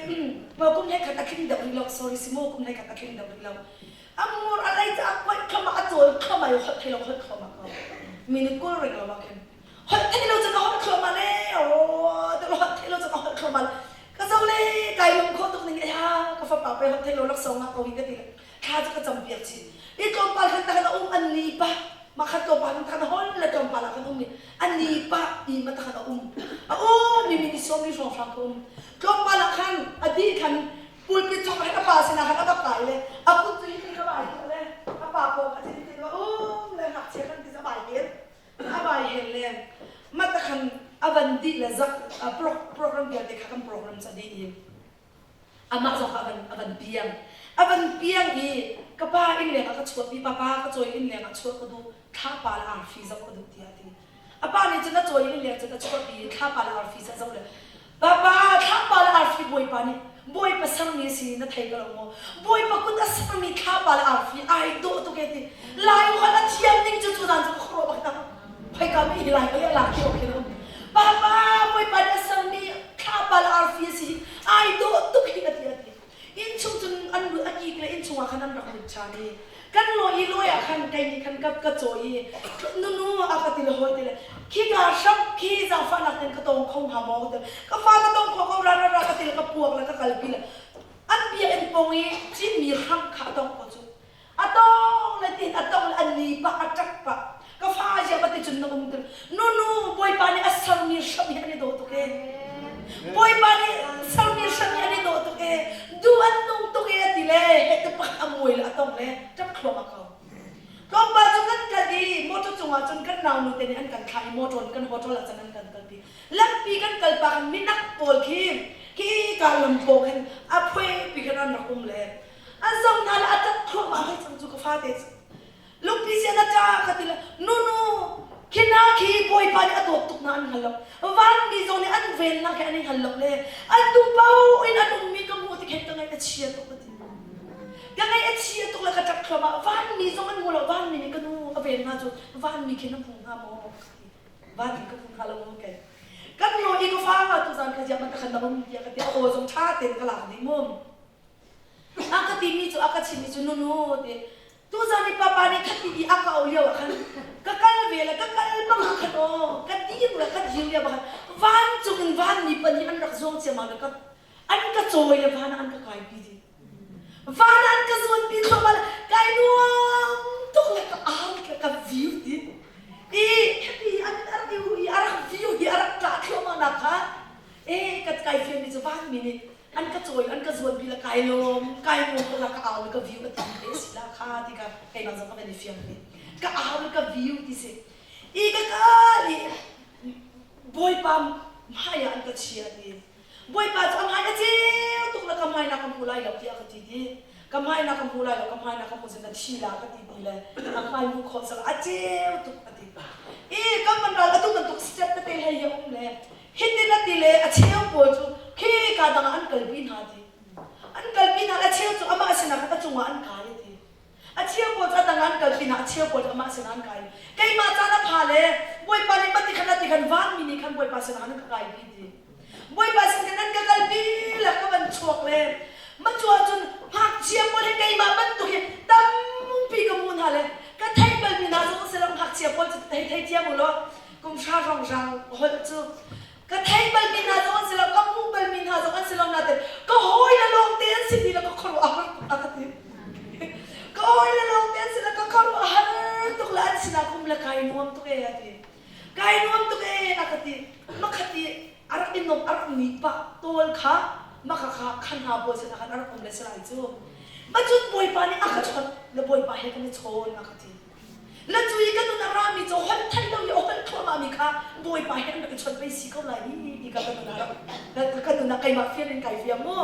Speaker 1: kum 11 a tling deuh rih lo sorry si mu kum 11 a tling deuh rih lo. A mur a lei cu a kuaih thluahmah a cawl thluahmah i holh thei lo holh thluahmah ko. Minute 20 reng lo ah khin holh thei lo cu ka holh thluahmah le aw te holh thei lo cu ka holh thluahmah ka zo le kai lung khawh tuk ning ya ka fapa pe holh thei lo laksawng ngah ko hi ka ti le thla cu ka cam piak chih i tlawmpal khan ta khan a um an ni pa ma khat tlawmpal khan ta khan hol le tlawmpal ah khan um i an ni pa i ma ta khan a um a um mi mi sawm mi hrawng hrang ka um tlawmpal ah khan a di khan pulpit cung ah khan a pa sinah khan a va kai le a kut cu hitin kha vai le a pa pawng a cin tin um le ngakchia khan ti a vai hel a vai hel le mata khan a van dih le zak program vialte kha kan program ca dih i amah zong kha a van a van piang a van piang i ka pa inn leng ah ka chuahpi papa ka cawi inn leng ah chuah ka duh thlapa le arfi zoh ka duh tiah a ti A pa nih cun a cawi in leng cun a chuahpi i thlapa le arfi cu a zoh le Papa, thlapa le arfi Bawipa nih Bawipa sermi a si na thei ko lo maw? Bawipa kut a sermi thlapa le arfi ai dawh tuk e ti. Lai holh a thiam ning cu cu zan cu ka khuaruah bak hna. Khoika mi hi lai holh i a lak ti awk hin a um. Papa, Bawipa nih a sermi thlapa le arfi a si hi ai dawh tuk hi a ti a ti. Innchung cun an lut a kik le innchung ah khan an rak lut ṭhan i kan lawi i lawi ah khan kei nih khan ka ka cawi i nunu a ka ti le hawi ti le khika hram khi zaangfahnak ten ka tawng kho hnga maw ka ti ka fa ka tawng kho ko ra ra ra ka ti le ka puak le ka kalpi le an biakinn pawng i cinmi hram kha a tawng ko cu A tong le tiin a tong le a ni pah a ṭap pah. Ka fa ziah va ti cun na um tir. Nunu Bawipa nih a sermi hram hi an i dawh tuk ee. Bawipa nih sermi hram hi an i dawh tuk ee. Duh an nung tuk ee a ti le heh te pakhat a muai le a tong le ṭap thluahmah ko. Tlawmpal cu kan kal i motor cungah cun kan naunu te nih an kan thlah i motor in kan hotel ah cun an kan kalpi. Lampi kan kal pah khan minak pawl khi khi ka lam paw khan a phuai pi khan an rak um le A zoh hna le a ṭap thluahmah hoi cang cu ka fate cu. Lungpi sian a ṭa ka ti le nunu khi hna khi Bawipa nih a dawt tuk hna an hngal lo. Vanmi zong nih an ven hna khi an i hngal lo le an duh paoh in an ummi ka hmuh tik hin ka ngaih a chia tuk ka ti. Ka ngaih a chia tuk le ka ṭap thluahmah. Vanmi zong an hmu lo. Vanmi nih ka nu a ven hna cu vanmi khin a hmu hnga maw ka ti. Vanmi ka hmu hnga lo maw kai. Kan law i ka fa nga tu zan kha ziah man ka khan na um tiah ka ti. A aw zong ṭha tein ka lak dih mu. A ka timi cu a ka chimmi cu nunu ti tuzan i papa nih khati i a ka auh lio ah khan ka kal ve le ka kal bang ah khan aw ka dir le ka dir lio ah khan vancung in vanmi pahnih an rak zuang ciammam le ka an ka cawi le van ah an ka kaipi dih van ah an ka zuanpi thluahmah le kai nuam tuk le ka au le ka viu ti i happy an rak i hu i a rak viu hi a rak tlah thluahmah nak kha e ka kai fianmi cu vanmi nih an ka cawi an ka zuanpi le kai lawm kai nuam tuk la ka au le ka view a ti te si la kha ti ka keimah zong ka van i fiang ve ka au le ka view ti si i ka kal i bawipa hmai ah an ka chia ti bawipa cu a hmai a ceu tuk le ka hmai na ka hmu lai lo tiah ka ti ti ka hmai na ka hmu lai lo ka hmai na ka hmu cun na thi la ka ti ti le a hmai hmu khawh cang a ceu tuk a ti i kan man ral atu bantuk step tete hei hi a um le Hitin a ti le a cheu pawl cu khika dang ah an kalpi hna ti. An kalpi hna a cheu cu amah sinah khan a cungah an kai a ti. A cheu pawl cu a dang ah an kalpi hna, a cheu pawl cu amah sinah an kai. Keimah caan a pha le Bawipa nih mati khan a ti khan vanmi nih khan Bawipa sinah khan an ka kaipi ti. Bawipa sin khan an ka kalpi le ka van chuak le macu ahcun ngakchia pawl hi keimah bantuk hi tampi ka hmuh hna le ka theih balmi hna zong si lo ngakchia pawl cu thei thei thiam u law kum hra hrawnghrang holh cu ka theih balmi hna zong an si lo ka hmuh balmi hna zong an si lo nain ka hawi le lawngte an si ti le ka khuaruah a har tuk a ka ti ka hawi le lawngte an si le ka khuaruah a har tuk le an sinah kum le kai nuam tuk e a ti kai nuam tuk e a ka ti makhat i a rak i nom a rak ni pah tawl kha maka kha khan hna pawl sinah khan a rak um le si lai cu macun bawipa nih a ka chawnh le bawipa he kan i chawn a ka ti Na cu i ka nun a rami cu holh theih lo i a holh thluahmahmi kha Bawipa he an rak i chawnh pei si ko lai hi ti ka ka nun ah rak ka nun ah keimah fian in kai fiang mu.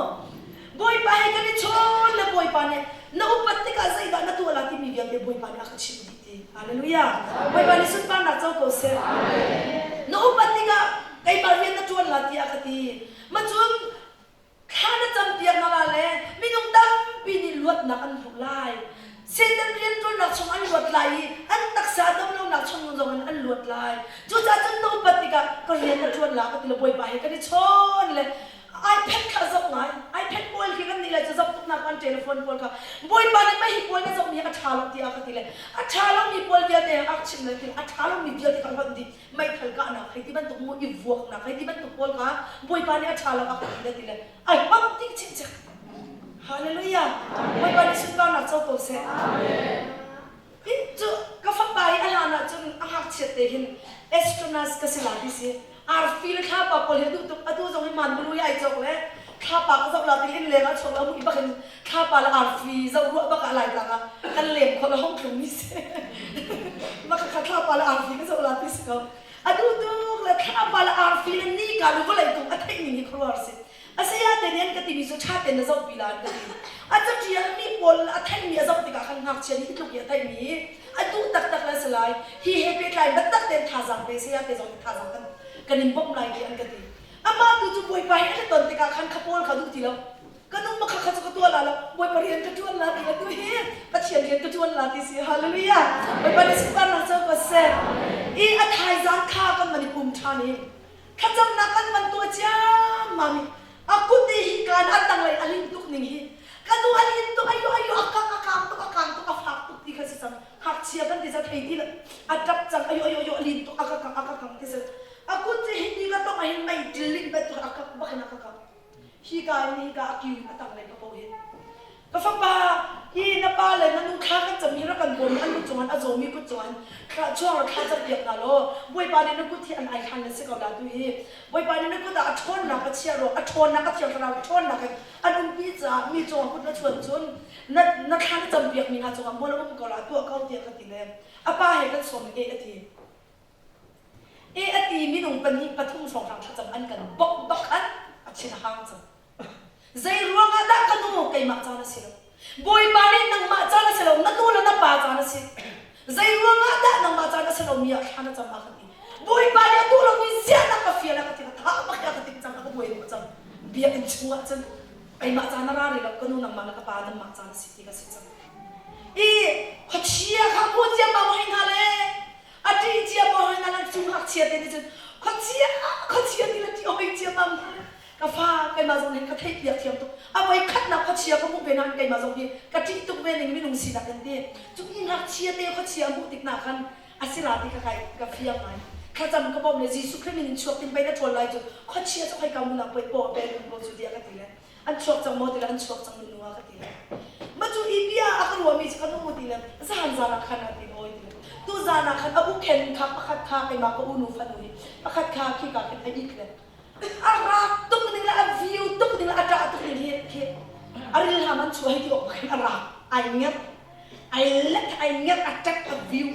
Speaker 1: Bawipa he kan i chawn le Bawipa nih na upat tikah zeidah na tuah la timi vialte Bawipa nih a ka chimh dih ti. Hallelujah. Bawipa nih sunparnak co ko seh. Na upat tikah Keimah rian na ṭuan la tiah ka ti. Ma cun thla na campiak hna la le minung tampi nih luatnak an hmuh lai. Satan rianṭuannak chung an luat lai i an taksa damlonak chung zong in an luat lai. Cucaah cun na upat tikah ka rian na ṭuan la ka ti le Bawipa he kan i chawn le iPad kha zoh ngai. iPad pawl khi kan nih lai cu zoh tuk nak an telephone pawl kha Bawipa nih mei hi pawl na zohmi a ṭha lo tiah ka ti le a ṭha lomi pawl vialte a chim le a ṭha lomi vialte kha hlonh dih meithal kahnak hei ti bantuk mu i vuaknak hei ti bantuk pawl kha Bawipa nih a ṭha lo a ka ti le ti le ai hmang dih chinchin. Hallelujah. Bawipa nih sunparnak co ko seh. Hi cu ka fapa hi a hlan ahcun a ngakchiat te hin astronaut ka si la ti si. Arfi le thlapa pawl hi a duh tuk. Atu zong hi manbulu hi ai cawk le thlapa ka zoh la ti in leng ah chuak la mui bak in thlapa le arfi zoh ruah bak ah Laitlang ah kan leng khawh le hong tlung mi si. Mah kha thlapa le arfi ka zoh la ti si ko. A duh tuk le thlapa le arfi le nika le vawlei tung a theih ning hi khuaruahhar si. A saya te nih an ka timi cu ṭha tein na zohpi la an ka ti. A caṭialmi pawl a theihmi a zoh tikah khan ngakchia nih hi tluk i a theihmi a duh taktak le a si lai. Hi he pehtlai biatak tein thazaang pe saya te zong nih thazaang kan kan in bawmh lai ti an ka ti. Amah tu cu Bawipa he an i ton tikah khan kha pawl kha duh ti lo. Ka nu ma kha kha cu ka tuah la lo. Bawipa rian ka ṭuan la ti le tu hi Pathian rian ka ṭuan la ti si. Hallelujah. Bawipa nih sunparnak co ko seh. I a thaizang kha kan van i pum ṭhan i Thlacamnak kan van tuah ciammam i a kut i hika in a tanglei a linh tuk ning hi ka nu a lin tuk ayo ayo a kang a kang tuk a kang tuk a fak tuk ti kha si cang ngakchia kan ti ca thei ti a ṭap cang ayo ayo ayo a lin tuk a ka kang a ka kang ti si a kut cu hi ti ka tong ah hin mei ṭil in bantuk a kang bak in a ka kang hika in hika a kiu in a tanglei ka po hin Ka fapa, hi na pa le na nu thla kan cam hi rak kan bawm an kut cungah a zawmi kut cungah thla chuang ra thla cam piak hna law Bawipa nih na kut hi an ai hlan le si ko la tu hi Bawipa nih na kut ah a ṭhawnnak a chiah ruang a ṭhawnnak a thiang thlarau ṭhawnnak in an umpi caah mi cungah kut na chuan cun na na thla na cam piak mi hna cungah mual a um ko la tuah ko tiah ka ti le a pa he kan sawm i a ti e a ti minung pahnih pathum hrawnghrang thlacam an kan bok bak khan a thin a hang cang Zei ruangah dah ka nu keimah caan a si lo? Bawipa nih nangmah caan a si lo, na nu le na pa caan a si. Zei ruangah dah nangmah caan a si lo mi ah thla na cam a ka ti. Bawipa nih a duh lomi ziah na ka fial a ka ti ka tha bak a ka ti cang a ka buai cang. Biakinn chungah cun keimah caan a ra rih lo, ka nu nangmah le ka pa nangmah caan a si ti ka si cang. I khuachia kha hmu ciammam hoi hna le a ṭih ciammam hoi hna le cu ngakchia te nih cun khuachia khuachia ti le ṭih hoi ciammam hna Ka fa, keimah zong nih ka theihpiak thiam tuk. A voi khatnak khuachia ka hmuh ve nain keimah zong hi ka ṭih tuk ve ning minung sinak in ti. Cu i ngakchia te khuachia a hmuh tik na khan a si la ti kha kai ka fiang ngai. Thlacam ka bawmh le Jesuh Khrih min in chuak tin pei na ṭhawl lai cu khuachia cu khoi ka munak poi paw a pel kun ko cu tiah ka ti le an chuak cang maw ti le an chuak cang nu ah ka ti le ma cu i bia a ka ruahmi cu ka nu ti le zan zan ah khan a ti oi ti le tu zan ah khan a bu khen kha pakhat kha keimah ka unu fanu hi pakhat kha khika khin a it le A rak tuk ning le a viu tuk ning le a ṭah tuk ning hi khi a rilham an chuah hei ti awk khin a rak ai ngerh ai let ai ngerh a ṭek a viu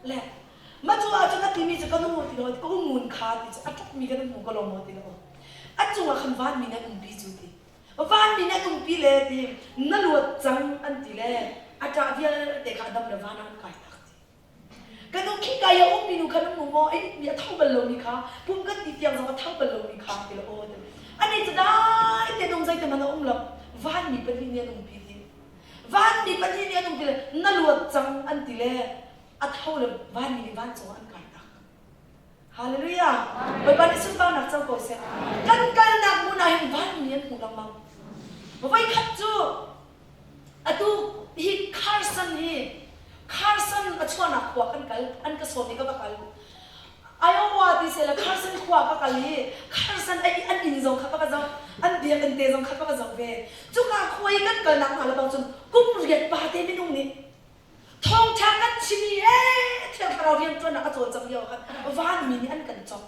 Speaker 1: le ma cu ahcun a timi cu ka nu ti lo ka u ngun kha ti cu a ṭakmi kan hmu ko lo maw ti lo a cungah khan vanmi nih an umpi cu ti vanmi nih an umpi le ti na luat cang an ti le a ṭah vialte kha a dam le van ah an kai tak ti Ka nu khika i a ummi nu kha na hmu maw? A itmi a tho bal lomi kha, pum kan ti tiang zong a tho bal lomi kha ti la aw ti. Ani cu dai te nung zeite hmanh a um lo. Vanmi pahnih nih an umpi ti. Vanmi pahnih nih an umpi le na luat cang an ti le a tho le vanmi nih vancung ah an kai tak. Hallelujah. Bawipa nih sunparnak co ko seh. Kan kalnak hmun ah hin vanmi an hmu lengmang. Voikhat cu Atu hi Carson hi Carson a chuahnak khua kan kal an ka sawm i ka va kal. Iowa ti seh le Carson khua ka kal i Carson a an inn zong kha ka va zoh an biakinn te zong kha ka va zoh ve. Cuka khua i kan kalnak hna le bang cun kum riat pa te minung nih thawngṭha kan chim i ee Thiang Thlarau rianṭuannak a cawlcang lio ah khan vanmi nih an kan cawk.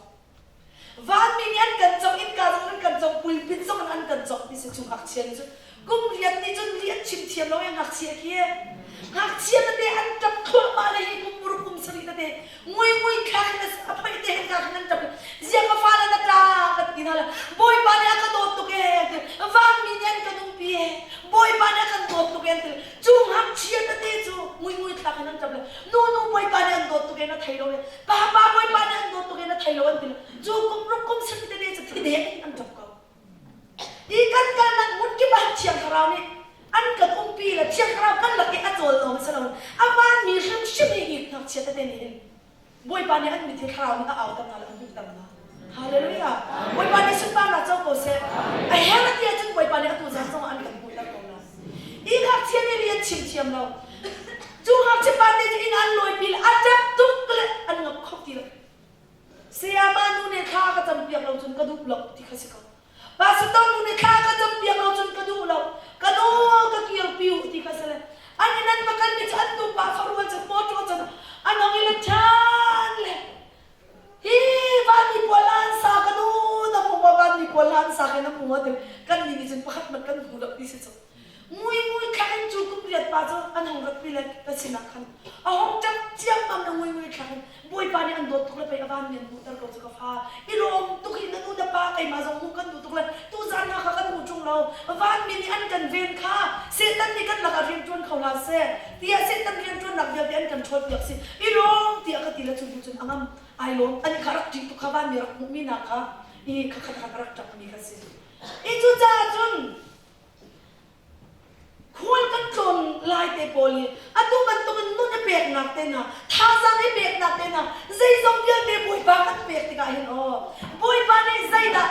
Speaker 1: Vanmi nih an kan cawk, innka zong an kan cawk, pulpit zong in an kan cawk ti si cu ngakchia nih cun kum riat nih cun li an chim thiam lo i ngakchia khi ngakchia tete an ṭap thluahmah le hi kum paruk kum sarih tete ngui ngui thlak in a phoih te hin kha an ṭap zia ka fale na ṭa kan ti hna le Bawipa nih a ka dawt tuk ee ti vanmi nih an kan umpi ee Bawipa nih a kan dawt tuk ee an ti cu ngakchia tete cu ngui ngui thlak in an ṭap le nu nu Bawipa nih an dawt tuk ee na thei lo ee Papa Bawipa nih an dawt tuk i na thei. thei lo an ti lo. Cu kum ruk kum sarih tete cu thi dek in an ṭap ko. Hi kan kalnak hmun kip ah Thiang Thlarau nih an kan umpi le Thiang Thlarau kan lak i a cawl lawng si loin a vanmi hrimhrim hi hi ngakchia tete nih hin Bawipa nih an mitthli thlarau nih a auter hna le a hmuhter hna. Hallelujah! Bawipa nih sunparnak co ko seh. A herh a ti ahcun Bawipa nih atu zan zongah an kan hmuhter ko lai. Hi ngakchia nih rian chim thiam lo. Cu ngakchia pa te cu inn an lawipi le a ṭap tuk le an ngap kho ti lo. Sayama nu nih thla a ka campiak lo cun ka duh lo ti kha si ko. Pastor nu nih thla ka campiak lo cun ka duh lo. Ka nu ka kirpi u ti kha si le. An in an va kalmi cu an nupa farual cu motor cun an hong i let ṭhan le hi vanmi pawl an sa ka nu na hmu maw vanmi pawl an sa ke na hmu maw ti kan nih nih cun pakhat hmanh kan hmu lo ti si cu. Ngui ngui thlak in cu kum riat pa cu an hung ratpi le ka sinah khan a hung ṭap ciammam le ngui ngui thlak in Bawipa nih an dawt tuk le pei a vanmi an hmuhter ko cu ka fa i lawm tuk hi na nu na pa keimah zong hmuh kan duh tuk le tuzaan hna kha kan hmu ṭung lo vanmi nih an kan ven kha Satan nih kan lakah rian ṭuan kho hlah seh tiah Satan rianṭuannak vialte an kan ṭhawlpiak si i lawm tiah ka ti le cu hnu cun a ngam ai lawm ani kha rak ṭih tuk kha vanmi rak hmuhmi nak kha i kha kha kha rak ṭapmi kha si i cucaah cun Khual kan tlawn lai te pawl hi atu bantukin nun i peknak te hna, thazaang i peknak te hna, zeizong vialte Bawipa kan pek tikah hin aw, Bawipa nih zeidah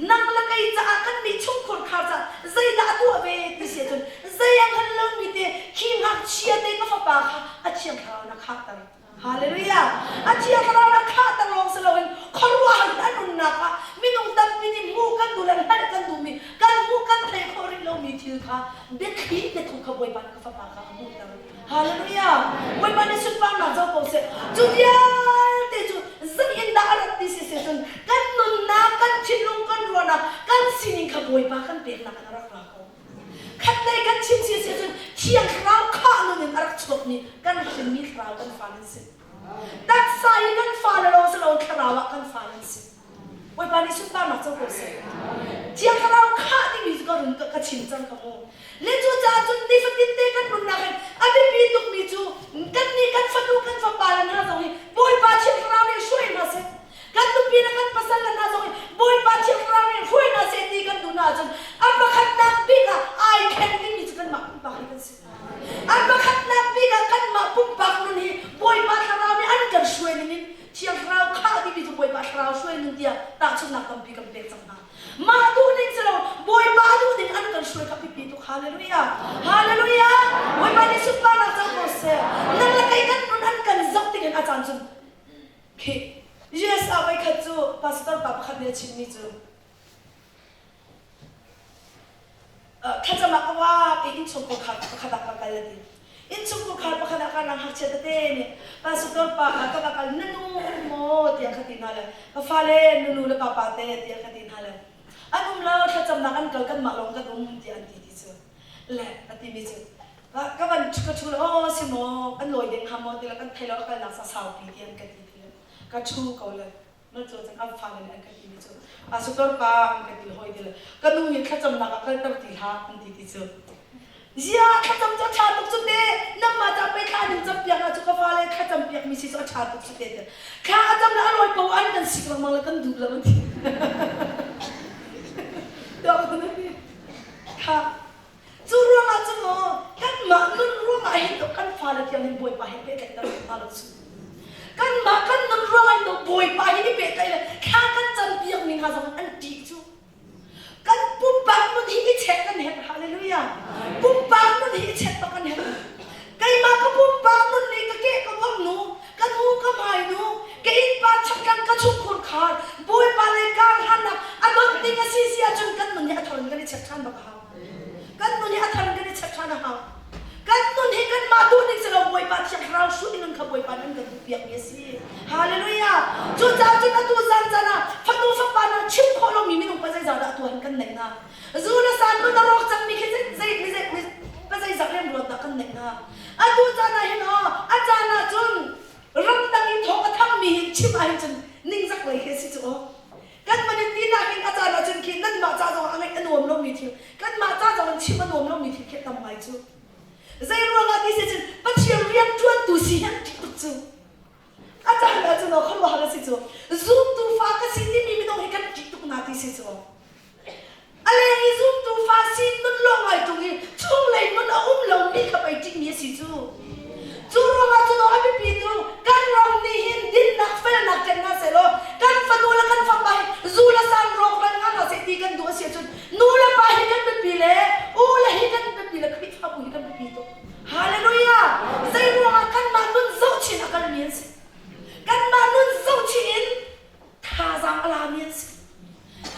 Speaker 1: nang le kei caah kan nih chungkhur khar caah zeidah a tuah ve ti si ahcun zei a hngal lomi te khi ngakchia te ka fapa kha a thiang thlarau in a khahter. Hallelujah! A thiang thlarau na khahter lawng si loin khuaruahhar in an nunnak ah minung tampi nih hmuh kan duh le hngalh kan duhmi, kan hmuh kan theih khawh rih lomi thil kha biathli biathu kha Bawipa nih ka fapa kha a hmuhter. Hallelujah! Bawipa nih sunparnak co ko seh. Cu vialte cu zei in dah a rat ti si si cun kan nunnak, kan thinlung, kan ruahnak, kan sining kha Bawipa kan peknak in a rak ra ko. Khatlei kan chim si si cun Thiang Thlarau khah nun in a rak chuakmi kan hrinmi thlarau kan fa nan si. Taksa i kan fale lawng si lo thlarau ah kan fa nan si. Bawipa nih sunparnak co ko seh. Thiang Thlarau khah timi cu ka run ka chim cang ka mu. Le cucaah cun nifatin te kan nunnak hin a biapi tukmi cu kan nih kan fanu kan fapa le hna zong hi Bawipa Thiang Thlarau nih hruai hna seh. Kan nupi le kan pasal le hna zong hi Bawipa Thiang Thlarau nih hruai hna seh ti kan duh hna ahcun a pakhatnak bik ah ai thleng dingmi cu kanmah pumpak hi kan si. A pakhatnak bik ah kanmah pumpak nun hi Bawipa Thlarau nih an kan hruai ning in Thiang Thlarau khah timi cu Bawipa Thlarau hruai nun tiah tahchunhnak tampi kan pek cang hna. Mah duh ning si lo Bawipa duh ning an kan hruai kha biapi tuk. Hallelujah. Hallelujah. Bawipa nih sunparnak co ko seh. Nang le kei kan nun an kan zoh tik in a caan cun Khi US ah voikhat cu pastor pa pakhat nih a chimmi cu thlacam ah ka wak i innchungkhar khar pakhat ah ka kal a ti. Innchungkhar khar pakhat ah ka nang ngakchia tete nih pastor pa ah ka va kal na nu maw tiah ka ti hna le ka fale nunu le papa te tiah ka ti hna le an um lo thlacamnak an kal kanmah lawng kan um tiah an ti ti cu le a timi cu ka van ka ṭhu aw si maw kan lawi ding hnga maw ti le kan thei lo a kalnak sa saupi ti an ka ti ti le ka ṭhu ko le na cu cun an fale nih an ka timi cu pastor pa an ka ti hoi ti le ka nu hi thlacamnak ah kalter ti hlah an ti ti cu zia thlacam cu a ṭha tuk cu te nangmah ca pei thla ning cam piak cu ka fale thlacam piak mi si cu a ṭha tuk cu te te thla a cam le a lawi po an kan sik lengmang le kan duh lo an ti kha Cu ruangah cun maw kanmah nun ruangah hin to kan fale tiang hin Bawipa he pehtlaihter hna lo cu. Kanmah kan nun ruangah hin to Bawipa he i pehtlaih le thla kan campiak mi hna zong an ṭih cu. Kan pumpak nun hi i check kan herh. Hallelujah. Pumpak nun hi i check bak kan herh. Keimah ka pumpak nun nih ka ke ka vorh nu, ka nu ka hmai nu, ka innpa chaklang ka chungkhur khar, Bawipa lei kar hlannak a dot ding a si si ahcun kan nun hi a thar in kan i check ṭhan bak a hau. Kan nun hi a thar in kan i check ṭhan a hau. Kan nun hi kanmah duh ning si lo Bawipa Thiang Thlarau hruh in nun kha Bawipa nih an kan duhpiakmi a si. Hallelujah! Cucaah cun atu zan caan ah fanu fapa hna chim khawh lomi minung pa zeizah dah atu ah hin kan neih hna? Zu le sa nun a rawk cangmi khi zei zei zei pa zeizah rianruat dah kan neih hna? Atu caan ah hin aw a caan ah cun ramdang i thawng a thangmi hi chim ah hin cun ningzak lei khi a si cu aw. Kan van in ti nakin a caan ah cun khi nanmah ca zong ah a ngaih a nuam lomi thil, kanmah ca zong in chim a nuam lomi thil khi a tam ngai cu. Zei ruangah ti si cun Pathian rianṭuantu si hi an ṭih tuk cu. A caan ah cun aw khuaruahhar a si cu. Zumtu si cu. A leng i zumtu fa sin nun lawng ai ṭung i chunglei nun a um lomi kha pei ṭihmi a si cu. Cu ruangah cun a biapi tu kan ram nih hin dinnak felnak ṭen hna sehlaw kan fanu le kan fapa hi zu le san rawkral hna hna seh ti kan duh a si ahcun nu le pa hi kan biapi le u le hi kan biapi le Khrihfabu hi kan biapi tuk. Hallelujah! Zei ruangah kanmah nun zohchin a kalmi an si. Kanmah nun zohchin in thazaang a lami an si.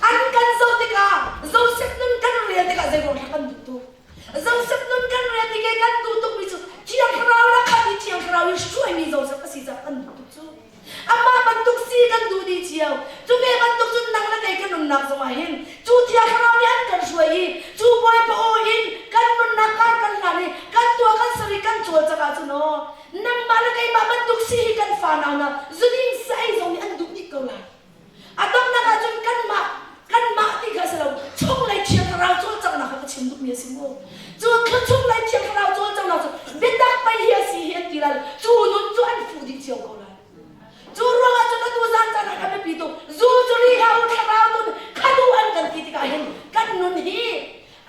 Speaker 1: An kan zoh tikah Joseph nun kan rel tikah zei ruang dah kan duh tuk? Joseph nun kan rel tik i kan duh tukmi cu Thiang Thlarau le khat i Thiang Thlarau in hruaimi Joseph a si caah kan duh tuk cu. Amah bantuk si kan duh dih cio. Cu ve bantuk cun nang le kei kan nunnak zongah hin cu Thiang Thlarau nih an kan hruai i cu Bawipa aw in kan nunnak kar kan hlan i kan tuah kan ser i kan cawlcangh ahcun aw nangmah le keimah bantuk si hi kan fanau hna zuding sa ei zong nih an duh dih ko lai. A donghnak ahcun kanmah kanmah ti kha a si lo chunglei Thiang Thlarau cawlcanghnak kha ka chim duhmi a si mu. Cu chunglei Thiang Thlarau cawlcanghnak cu biatak pei hi a si hi an ti lai cu nun cu an fuh dih cio ko lai. Cu ruangah cun atu zan caan ah a biapi tuk zu cu ri hlah u thlarau nun kha duh an kan ti tikah hin kan nun hi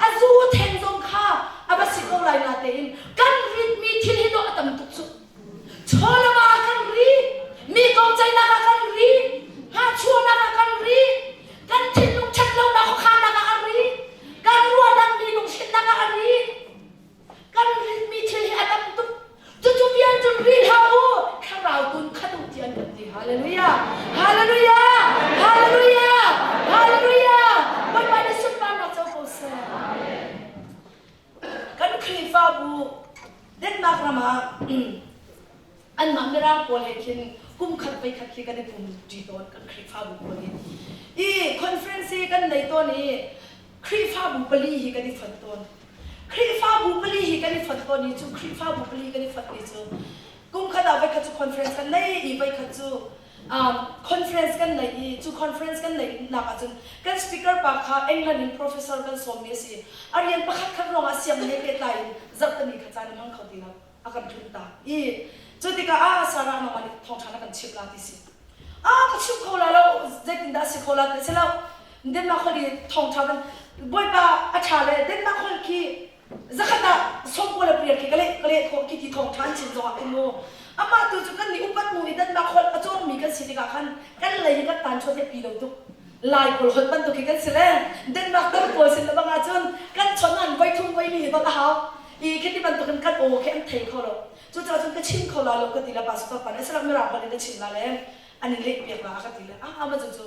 Speaker 1: a zu theng zong kha a va si ko lai na tein kan ritmi thil hi dawh a tam tuk cu. Chawlama ah kan ri, mi kong ceihnak ah kan ri, hnahchuahnak ah kan ri, kan thinlung ṭhatlonak khuakhannak ah a ri, kan ruahnak mi lunghrinnak ah a ri. Kan ritmi thil hi a tam tuk. Cucu vial cun ri hlah u, thlarau tun khat u ti an kan ti. Hallelujah! Hallelujah! Hallelujah! Hallelujah! Bawipa nih sunparnak co ko seh. Kan Khrihfabu Denmark ram ah anmah Mirang pawl he khin kum khat voi khat khi kan i pum ṭi tawn kan Khrihfabu pawl hi. I conference hi kan nei tawn i Khrihfabu pali hi kan i fonh tawn. Khrihfabu pali hi kan i fonh tawn i cu Khrihfabu pali kan i fonh ni cu kum khat ah voi khat cu conference kan nei i voi khat cu um, conference kan nei i cu conference kan neihnak ahcun kan speaker pa kha England in professor kan sawmmi a si. A rian pakhat khat ruangah sianginn he pehtlai in zarhteni kha caan a hmang kho ti lo. A kan tlun ta. I cu tikah ah Sarah nangmah nih thawngṭha na kan chimh la ti si. Ah ka chim kho la lo zeitindah a si kho la ti si lo. Denmark holh i thawngṭha kan Bawipa a ṭha le Denmark holh khi zakhat ah sawmkua le pariat khi ka leh ka leh khawh khi ti thawngṭha an chim zongah khin mu amah tu cu kan nih upat mu i Denmark holh a cawngmi kan si tikah khan kan lei hi kan tan chuat hi pi lo tuk Lai pawl holh bantuk hi kan si le Denmark dang pawl sin le bang ahcun kan chawnh an voi thum voi li hi bang a hau i khi ti bantukin kan aw khi an thei kho lo cucaah cun ka chim kho la lo ka ti le pastor pa nih a mirang holh in na chim la le an in leh piak la a ka ti le ah ma cu cu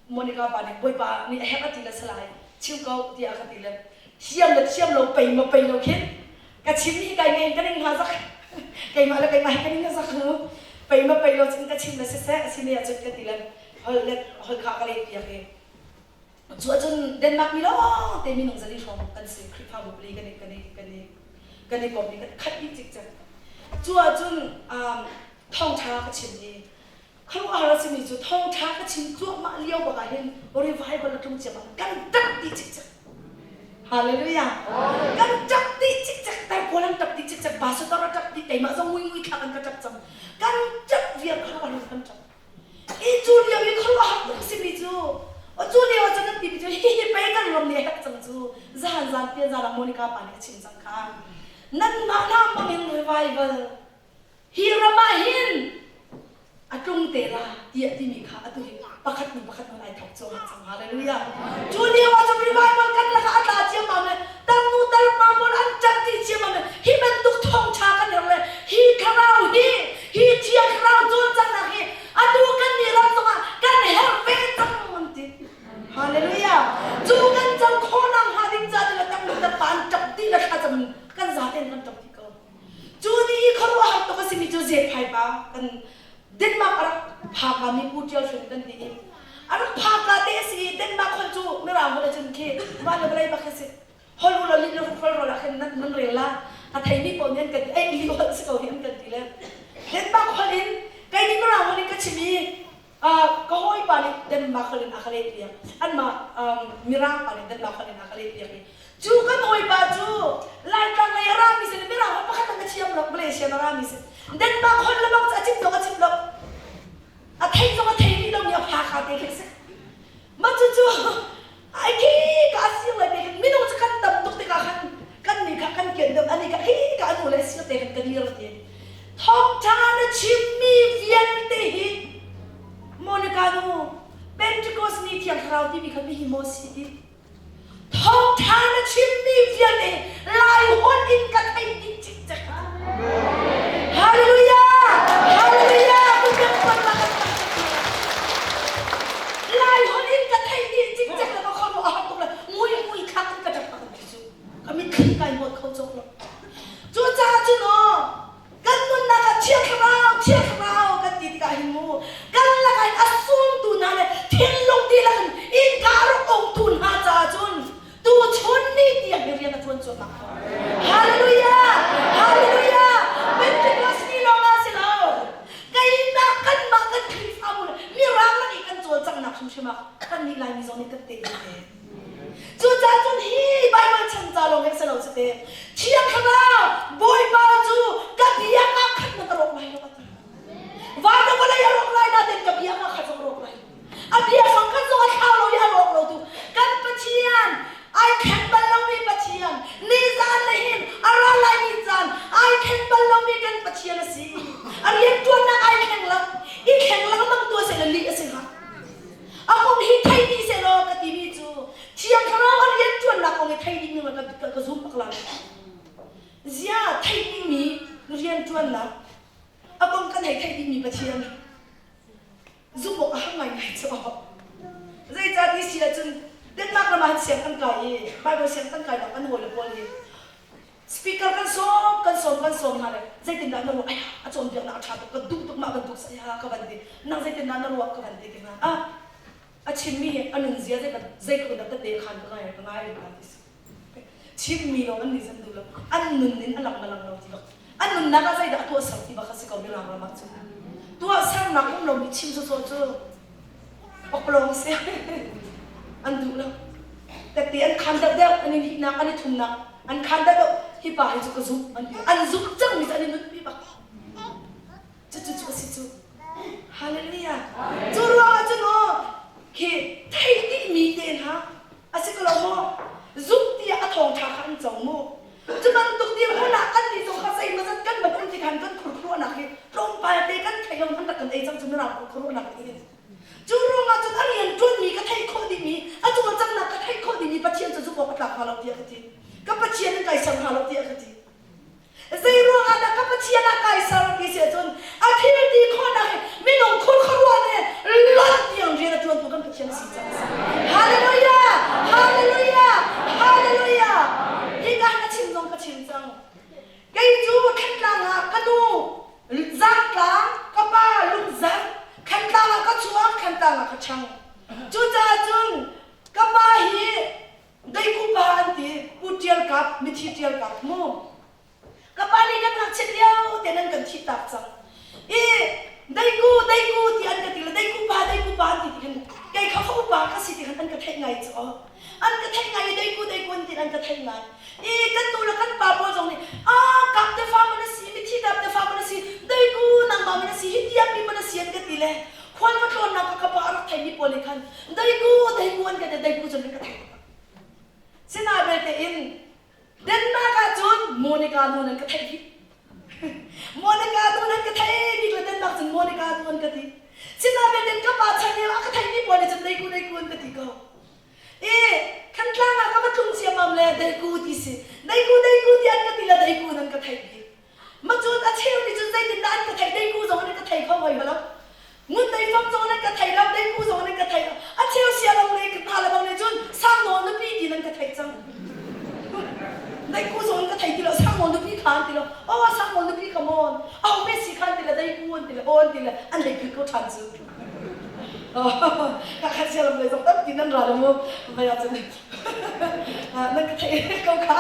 Speaker 1: Monica pa nih Bawipa nih a herh a ti le salai chim ko tiah a ka ti le thiam le thiam lo pei ma pei lo khin ka chim hi kai ngein ka ning hna zak keimah le keimah hi ka ning zak nu pei ma pei lo cun ka chim le siseh a si ne ahcun ka ti le hol le hol kha ka leh piak i cu ahcun Denmark mi lawng te minung zali hrawng kan si Khrihfabu pali kan i kan i kan i kan i kom i kan khat dih cikcek cu ahcun thawngṭha ka chim i Khuaruahhar a simi cu thawngṭha ka chim cuahmah lio bak ah hin revival a tlung ciammam. Kan ṭap dih cikcek. Hallelujah. Kan ṭap dih cikcek. Tarpawl an ṭap dih cikcek. Pastor a ṭap dih. Keimah zong mui mui thlak in ka ṭap cang. Kan ṭap viar khuaruahhar in kan ṭap. I cu lio i khuaruahhar tuk a simi cu cu lio ah cun an timi cu hihi pei kan ram nih a herh cang cu zahan zan pian zan ah Monica pa nih a chim cang kha. Nanmah hna hmang in revival Hi ram ah hin a tlung te la tiah timi kha atu hi pakhat hnu pakhat hnu ai thok cuahmah cang. Hallelujah. Cu lio ah cun revival kan lakah a tla ciammam le tarnu tarpa pawl an ṭap dih ciammam le hi bantuk thawngṭha kan herh le hi thlarau hi hi thiang thlarau cawlcanghnak hi atu kan nih ram zongah kan herh ve cang an ti. Hallelujah. Cu kan co khawhnak hnga ding ca le tarnu tarpa an ṭap dih le thlacam kan zaten kan ṭap dih ko. Cu ni i khuaruahhar tuk a simi cu Zephai pa kan Denmark a rak phaka mi Pu Ṭial Hrin kan ti i a rak phaka te a si i Denmark holh cu Mirang holh ahcun khi van le vawlei bak khi si. Holh u law lih le hrukhrol rawl ah khin nan nan rel la a theimi paoh nih an kan ti ei li holh si ko hi an kan ti le Denmark holh in kei nih Mirang holh in ka chim i ka hawipa nih Denmark holh in a ka lehpiak. Anmah Mirang pa nih Denmark holh in a ka lehpiak i cu kan hawipa cu Laitlang lei a rami si le Mirang holh pakhat hmanh a thiam lo, Malaysia a rami si. Denmark holh le bang cu a cip zong a cip lo. A theih zong a thei rih lomi a pha kha te khi a si. Mah cucu kha mihi maw si ti. Thawngṭha na chimmi vialte Lai holh in ka theih dih cikcek. Hallelujah! Hallelujah! Pathian tuannak kan thangṭhat Lai holh in ka theih dih cikcek le ka khuaruah a har tuk le mui mui thlak in ka ṭap a kan ti cu. Ka mitthli kai hmuat kho cawk lo. Cucaah cun aw, kan nunnak ah Thiang Thlarau, Thiang Thlarau kan ti tikah hin mu, kan lakah hin a sungtu hna le thinlung dihlak in innka a rak ongtu hna caah cun tuchun ni tiang hi rian a ṭuan cuahmah ko. Hallelujah! Hallelujah! Pentecost ni lawng ah si lo. Keimah kanmah kan Khrihfabu le mirang lak i kan cawlcanghnak hrimhrim ah kannih Laimi zong nih kan teh ve. Cucaah cun hi Baibal chan ca lawng hi a si lo cu te. Thiang Thlarau Bawipa cu ka bia ah khat na ka rawk lai lo a ti. Van le vawlei a rawk lai nain ka bia ah khat zong a rawk lai. A bia fang khat zong a thlau lo i a rawk lo tu kan Pathian ai thleng bal lomi Pathian nizan le hin a ra laimi caan ai thleng bal lomi kan Pathian a si. A rianṭuannak ai thleng lo. I thleng lengmang tu a si le lih a si hnga. A kong hi thei dih sehlaw ka timi cu Thiang Thlarau a rianṭuannak kong hi thei dih ning ka, ka zum bak lo. Zia theih dingmi rianṭuannak a kong kan hei theih dihmi Pathian zumh awk a har ngaingai cu. Zeicah ti si ahcun Denmark ram ah hin siang kan kai i Bible siang kan kainak kan hawile pawl hi Speaker kan sawm kan sawm kan sawm hna le zeitindah na ruah ai a cawnpiaknak a ṭha tuk ka duh tuk mah bantuk si ha ka van ti nang zeitindah na ruah ka van ti ti hna ah a chimmi hi a nunzia zei zeitluk in dah tete khan ka ngai ka ngai ka ti si chimmi lawng an nih zan duh lo an nun in a lang na lang lo ti bak an nunnak ah zeidah a tuahser ti bak a si ko mirang ram ah cun tuahsernak um lomi chim sawsawh cu Paklawng si. An duh lo. Tette an khan deuhdeuh, an i hihnak, an i thumnak, an khan deuhdeuh. Hi pa hi cu ka zumh an ti. An zumh cangmi cu an i nunpi bak. Cucu cu a si cu. Hallelujah. Cu ruangah cun aw, khi thei dihmi te hna a si ko lo maw? Zumh tiah a thawngṭha kha an co mu. Cu bantuk dirhmun ah kan nih zong kha zeimawzat kan van um ti khan kan khurkhuruahnak hi tlawmpal te kan theih lo hmanh rak kan ei cang cu mirang khurkhuruahnak ti hin. Cu ruangah cun a rian ṭuanmi ka theih khawh dihmi, a cawlcanghnak ka theih khawh dihmi Pathian cu zumh awk a tlak hnga lo tiah ka ti. Ka Pathian in kai ser hnga lo tiah ka ti. Zei ruangah dah ka Pathian ah kai ser ti si ahcun a thil ti khawhnak hi minung khurkhuaruah le lonh tiang rian a ṭuantu kan Pathian a si caah a si. Hallelujah! Hallelujah! Hallelujah! Hika na chim zong ka chim cang. Kei cu Thantlang ah ka nu Zangtlang, ka pa Lungzarh, Thantlang ah ka chuak, Thantlang ah ka ṭhang. Cucaah cun ka pa hi Deikupa an ti, Pu Ṭial Kap, mithi Ṭial Kap mu. Ka pa nih kan ngakchiat lio te nan kan thih tak cang. I deiku deiku ti an ka ti le deiku pa deiku pa an ti ti khan kei kha fa upa ka si ti khan an ka theih ngai cu aw. An ka theih ngai i deiku deiku an ti an ka theih ngai. I kan nu le kan pa pawl zong nih a kap te fa man a si mithi kap te fa man a si deiku nangmah man a si hi tiam mi man a si an ka ti le khual va tlawnnak ka ka pa a rak theimi pawl nih khan deiku deiku an ka ti deiku cun an ka theih. Sinain belte in Denmark ah cun Monica nu nan ka theih bik. Monica nu nan ka theih bik le Denmark cun Monica nu an ka ti. Sinain ka pa chan lio a ka theihmi pawl nih cun deiku deiku an ka ti ko. I Thantlang ah ka va tlung ciammam le deiku ti si. Deiku deiku ti an ka ti le deiku nan ka theih bik. Ma cun a cheu nih cun zeitindah an ka theih deiku zong an ka thei kho hoi lo. Ngun dei fam zong nan ka thei lo, deiku zong nan ka thei lo. A cheu sia lo le ka hna le bang nih cun sang nawl nupi ti nan ka theih cang. Deiku zong an ka thei ti lo, sang nawl nupi kha an ti lo. Oh, sang nawl nupi kha mawn. Au me si kha an ti le deiku an ti le aw an ti le an lei phit ko ṭhan cu. Ka khat sia lo le zong tampi nan ra le mu. Mei ah cun nan ka theih ko kha.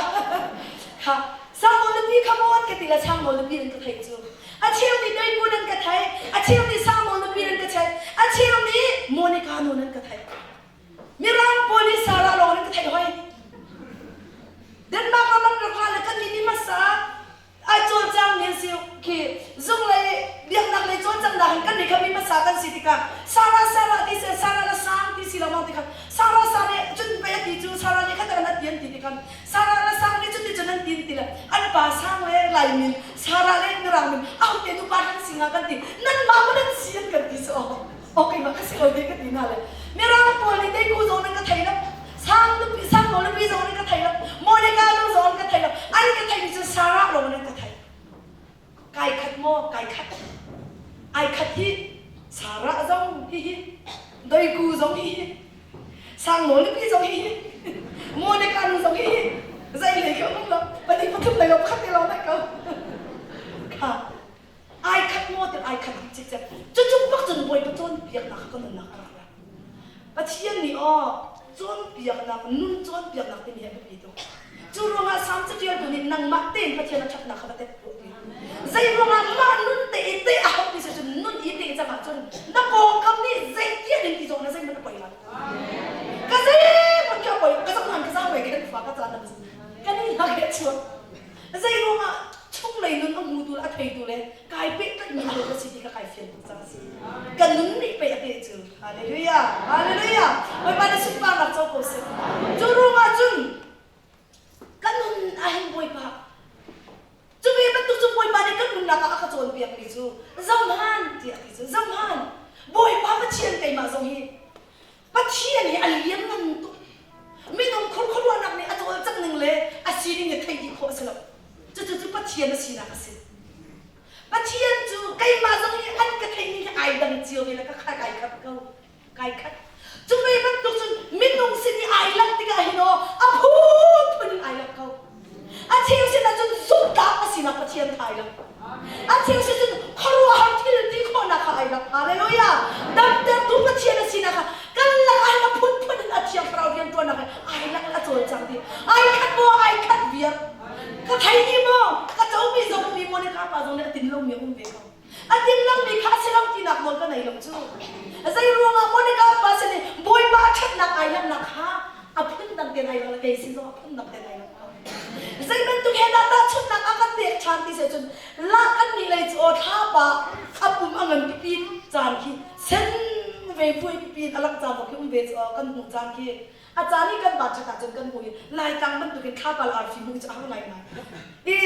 Speaker 1: Kha sang nawl nupi kha mawn ka ti le sang nawl nupi nan ka theih cu. A cheu nih Deiku nan ka theih, a cheu nih Sangnawl nupi nan ka theih, a cheu nih Monica nu nan ka theih. Mirang pawl nih Sarah lawng nan ka theih hoi. Denmark ram an rak ra le kan nih mi hmasa ai cawlcang mi an si khi zung lei biaknak lei cawlcanghnak in kan nih kha mi hmasa kan si tikah Sarah Sarah ti si Sarah la sang ti si lo mang tikah Sarah Sarah nih cun pei a ti cu Sarah nih kha tak an ti an ti tikah Sarah le Sang nih cuti cun an tin ti le an pa Sang le Lai min Sarah le Mirang min ahote nupa nan si hnga kan ti nanmah maw nan si an kan ti cu aw keimah ka si lo te ka ti hna le Mirang pawl nih dei ku zong nan ka thei. Ai khat. Ai khat hi Sarah zong hihi, Doiku zong hihi, Sangnawl nupi zong hihi, Monica nu zong hihi, zei lei khi um lo, pahnih pathum lei lo pakhat te lawng dai ko. Kha ai khat maw ti ai khat cikcek. Cucu bak cun Bawipa cawnpiaknak kha ka nunnak a rak ra. Pathian nih aw cawnpiaknak, nun cawnpiaknak timi hi a biapi tuk. Cu ruangah Salm caṭialtu nih nangmah tein Pathian a ṭhatnak kha va tep tuah ti. Zei ruangah mah nun te i teh a hauh ti si cun nun i teh cang ahcun na pawngkam nih zei tiah in ti zong na zeihmanh a poi lai. Ka zeihmanh khi a poi, ka zoh hlan ka zang wei khen fa ka caan an kan in hna ke chuak. Zei ruangah chunglei nun a hmutu le a theitu le kai pehtlaihmi a ka si ti kha kai fian tuk cang a si. Ka nun nih pei a teh cu. Hallelujah! Hallelujah! Bawipa na sunparnak co ko seh. Cu ruangah cun ka nun ahhin Bawipa cu ve bantuk cu Bawipa nih kan nunnak ah a ka cawnpiakmi cu zohhman tiah a ti cu zohhman Bawipa Pathian keimah zong hi Pathian hi a lianngan tuk. Minung khurkhuaruahnak nih a cawlcangh ning le a sining hi theih dih khawh a si lo. Cucu cu Pathian a sinak a si. Pathian cu keimah zong hi an ka theih ning hi ai dang cio ve le ka kha kai khat ko. Kai khat. Cu ve bantuk cun minung sin i ai langh tikah hin aw a phunphun in ai langh ko. A cheu sin ahcun zumhtlak a sinak Pathian kha ai lang. A cheu sin cun khuaruahhar thil ti khawhnak kha ai lang. Hallelujah! Damtertu Pathian a sinak kha kan lakah hin a phunphun in a Thiang Thlarau rianṭuannak he ai lang a cawlcang ti. Ai khat maw? Ai khat viar. Ka thei ni maw? Ka comi zong mi maw nih ka pa zong nih a tin lomi a um ve ko. A tin lomi kha a si lo tinak nawl ka nei lo cu. Zei ruangah Monica pa sin i Bawipa a ṭhatnak ai langhnak kha a phundang tein ai lang le kei sin zong a phundang tein ai lang ko. Zei bantuk he dah tahchunhnak a kan pek ṭhan ti si cun lah kan nih lei cu aw thlapa a pum a ngan pipi caan khi sen ve vuai pipi in a langh caan zong khi um ve cu aw kan hmuh caan khi a caan i kan van ṭhat ahcun kan hmuh i Laitlang bantukin thlapa le arfi hmuh cu a har ngaingai. I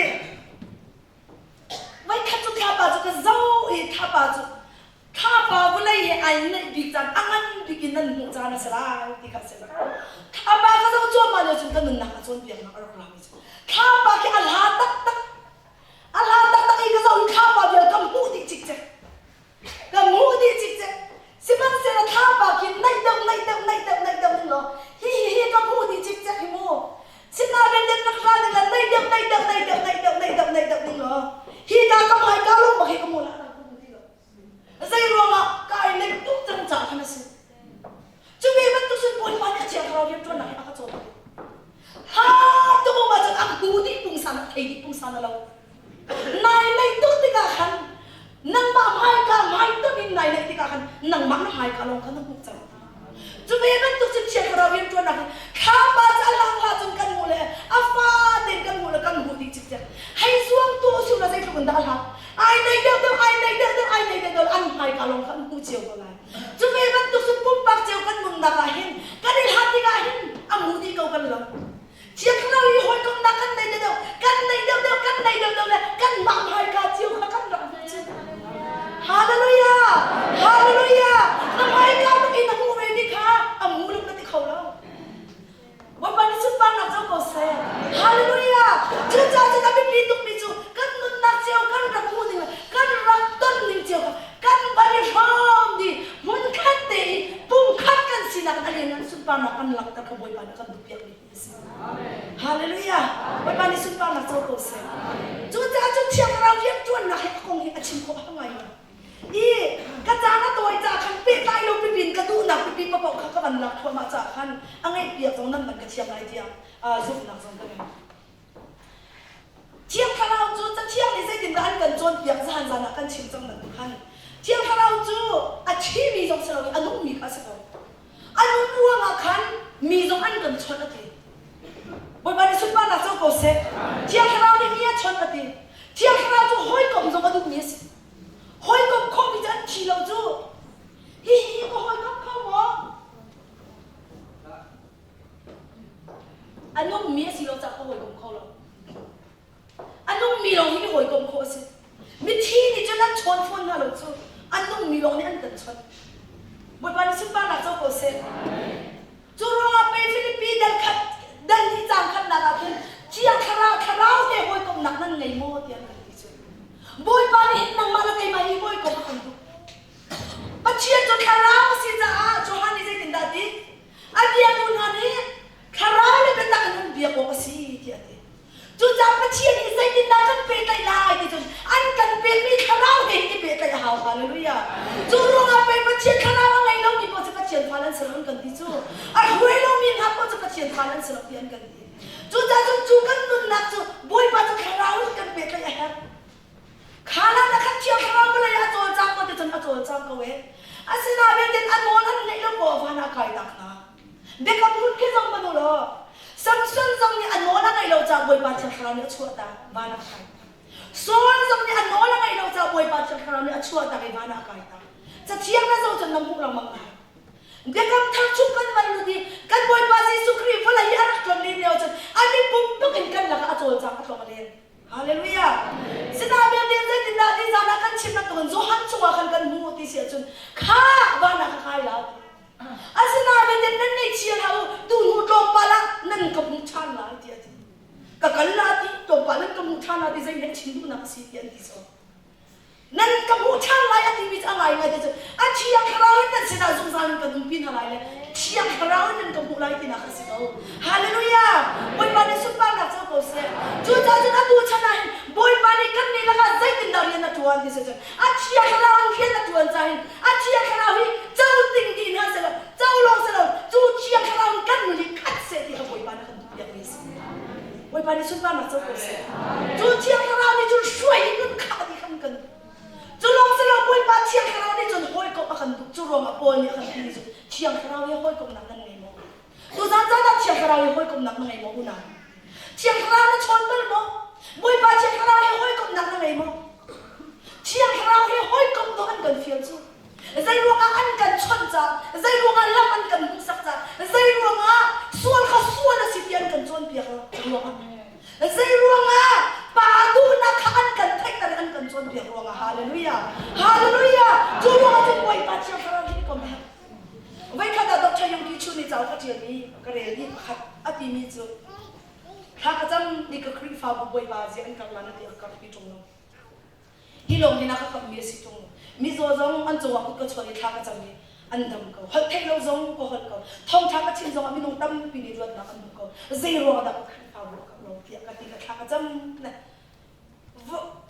Speaker 1: Voikhat cu thlapa cu ka zoh i thlapa cu thlapa vawlei he ai naih bik caan a ngan bik in nan hmuh caan a si lai ti kha a si. Thlapa ka zoh cuahmah lio cun ka nunnak a cawnpiaknak a rak rami cu thlapa khi a hla taktak a hla taktak i ka zoh i thlapa vial ka hmuh dih cikcek. Ka hmuh dih cikcek. Sihmanhsehlaw thlapa khi naih deuh naih deuh naih deuh naih deuh ning law hi hi hi ka hmuh dih cikcek hi mu. Sinain den rak ra ning la naih deuh naih deuh naih deuh naih deuh naih deuh naih deuh ning law hi ka ka hmai ka lung bak hi ka hmu la ka hmu ti lo. Zei ruangah ka ai naih tuk cang caah khan a si. Cu ve bantuk cun Bawipa nih a Thiang Thlarau rianṭuannak hi a ka cawnpiak. Ha tuk um ahcun a hmu dih pungsan a thei dih pungsan a lo. Nai naih tuk tikah khan nangmah hmaika hmaitonh in nai naih tikah khan nangmah na hmaika lawng kha na hmuh cang. Cu ve bantuk cun Thiang Thlarau rianṭuannak hi thlapa cu a hlang hlah cun kan hmuh le a fa tein kan hmuh le kan hmuh dih cikcek. Hei zuam tu usih la zeitluk in dah a hlat. Ai naih deuhdeuh, ai naih deuhdeuh, ai naih deuhdeuh an hmaika lawng kha an hmuh cio ko lai. Cu ve bantuk cun pumpak cio kan nunnak ah hin kan i hlat tikah hin a mu dih ko kan lo. Thiang Thlarau i hawikomhnak kan nei deuhdeuh, kan nei deuhdeuh, kan nei deuhdeuh le kanmah hmaika cio kha kan rak hmuh cu. Hallelujah! Hallelujah! Na hmaika bak in na hmuh ve mi kha a mu lo na ti kho lo. Bawipa nih sunparnak co ko seh. Hallelujah! Cucaah cun a biapi tukmi cu kan nunnak cio kan rak hmuh ning le kan rak ton ning cio kha kan van i hrawm dih hmunkhat te i pumkhat kan sinak in a lianngan sunparnak kan langhter kha Bawipa nih a kan duhpiakmi hi a si. Hallelujah! Bawipa nih sunparnak co ko seh. Cucaah cun Thiang Thlarau rianṭuannak hi a kong hi a chim khawh a ngai lo. I ka caan a tawi caah khan pehtlai lo pipi in ka duhnak pipi paoh kha ka van lak thluahmah caah khan a ngaihpiak zong nan van ka thiam lai tiah zumhnak zong ka ngei. Thiang Thlarau cu Cathiang nih zeitindah an kan cawnpiak zahan zan ah kan chim cang bantuk khan Thiang Thlarau cu a thimi zong si loin a nungmi kha a si ko. A nung ruangah khan mi zong an kan chawnh a ti. Bawipa nih sunparnak co ko seh. Thiang Thlarau nih mi a chawnh a ti. Thiang Thlarau cu hawikom zong a duhmi a si. Hawikom khawhmi cu an thi lo cu. Hihi ka hawikom kho maw? A nungmi a si lo caah ka hawikom kho lo. A nungmi lawng hi mi hawikom khawh a si. Mithi nih cun an chawn fawn hna lo cu. A nungmi lawng nih an kan chawnh. Bawipa nih sunparnak co ko seh. Cu ruangah pei Filipi dal khat dal hnih caang khatnak ah khin Thiang Thlarau Thlarau he hawikomhnak nan ngei maw tiah an kan ti cu. Bawipa nih hin nangmah le keimah hi hawikom a kan duh. Pathian cu thlarau a si caah Johan nih zeitindah a ti? A biatu hna nih thlarau le biatak in an biak awk a si tiah a ti. Cucaah Pathian nih zeitindah kan pehtlaih lai ti cun an kan pekmi thlarau he i pehtlaih a hau. Hallelujah. Cu ruangah pei Pathian thlarau a ngei lomi paoh cu Pathian fa an si lo an kan ti cu. A hruai lomi hna paoh cu Pathian fa an si lo ti an kan ti. Cucaah cun cu kan nunnak cu Bawipa cu thlarau in kan pehtlaih a herh. Khalan ah khan Thiang Thlarau vawlei ah a cawlcang ko ti cun a cawlcang ko e. Asinain a nawl an ngeih lo ko van ah kai tak hna. Biakam hlun khi zong hmanh u law Samson zong nih a nawl a ngaih lo caah Bawipa Thiang Thlarau nih a chuah tak van ah a kai tak. Saul zong nih a nawl a ngaih lo caah Bawipa Thiang Thlarau nih a chuah tak i van ah a kai tak. Cathiang na zoh cun na hmuh lengmang lai. Biakam thar chung kan van lut i kan Bawipa Jesuh Khrih vawlei i a rak tlon len lio cun a mipum bak in kan lakah a cawlcang a tlong a len. Hallelujah! Sinain vialte zeitindah nizan ah kan chim bantukin Johan chungah khan kan hmuh ti si ahcun kha van ah ka kai la ti. Asinain vialte nan ngaihchia hlah u, tu hnu tlawmpal ah nan ka hmuh ṭhan lai ti a ti. Ka kal la ti, tlawmpal nan ka hmuh ṭhan la ti zeihmanh chim duhnak a si ti an ti so. Nan ka hmuh ṭhan lai a timi cu a ngaingai te cu a Thiang Thlarau in nan sinah zungzal in kan umpi hna lai le Thiang Thlarau in nan ka hmuh lai tinak a si ko. Hallelujah! Bawipa nih sunparnak co ko seh. Cucaah cun atu chan ah hin Bawipa nih kan nih lakah zeitindah rian a ṭuan ti si cun a Thiang Thlarau in rian a ṭuan caah hin a Thiang Thlarau hi co ding dih hna seh law co lawng si lo cu Thiang Thlarau in kan nun hi khat seh ti kha Bawipa nih a kan duhpiakmi a si. Bawipa nih sunparnak co ko seh. Cu Thiang Thlarau nih cun hruai in nun khah dih khan kan duh. Cu lawng si lo Bawipa Thiang Thlarau nih cun hawikomh a kan duh. Cu ruangah Paul nih a kan timi cu Thiang Thlarau he hawikomhnak nan ngei maw? Tuzan caan ah Thiang Thlarau he hawikomhnak na ngei maw unau? Thiang Thlarau na chawn bal maw? Bawipa Thiang Thlarau he hawikomhnak na ngei maw? Thiang Thlarau he hawikomh dawh an kan fial cu. Zei ruangah an kan chawnh caah, zei ruangah lam an kan hmuhsak caah, zei ruangah sual kha sual a si ti an kan cawnpiak ruangah, zei ruangah pa duhnak kha an kan theihter i an kan cawnpiak ruangah hallelujah hallelujah cu ruangah cun Bawipa Thiang Thlarau hi kom herh Voikhat ah Dr. Yong Ki Chu nih cauk a ṭial i ka rel i pakhat a timi cu thla ka cam ni ka Khrihfabu Bawipa zia an kar la na ti a karpi ṭung lo. Hi lawng hin a ka kamhmi a si ṭung lo. Mizaw zong an cungah kut ka chuan i thla ka cam i an dam ko. Holh theih lo zong ka holh ko. Thawngṭha ka chim zongah minung tampi nih luatnak an hmu ko. Zei ruangah dah ka Khrihfabu a kamh lo tiah ka ti ka thla ka cam.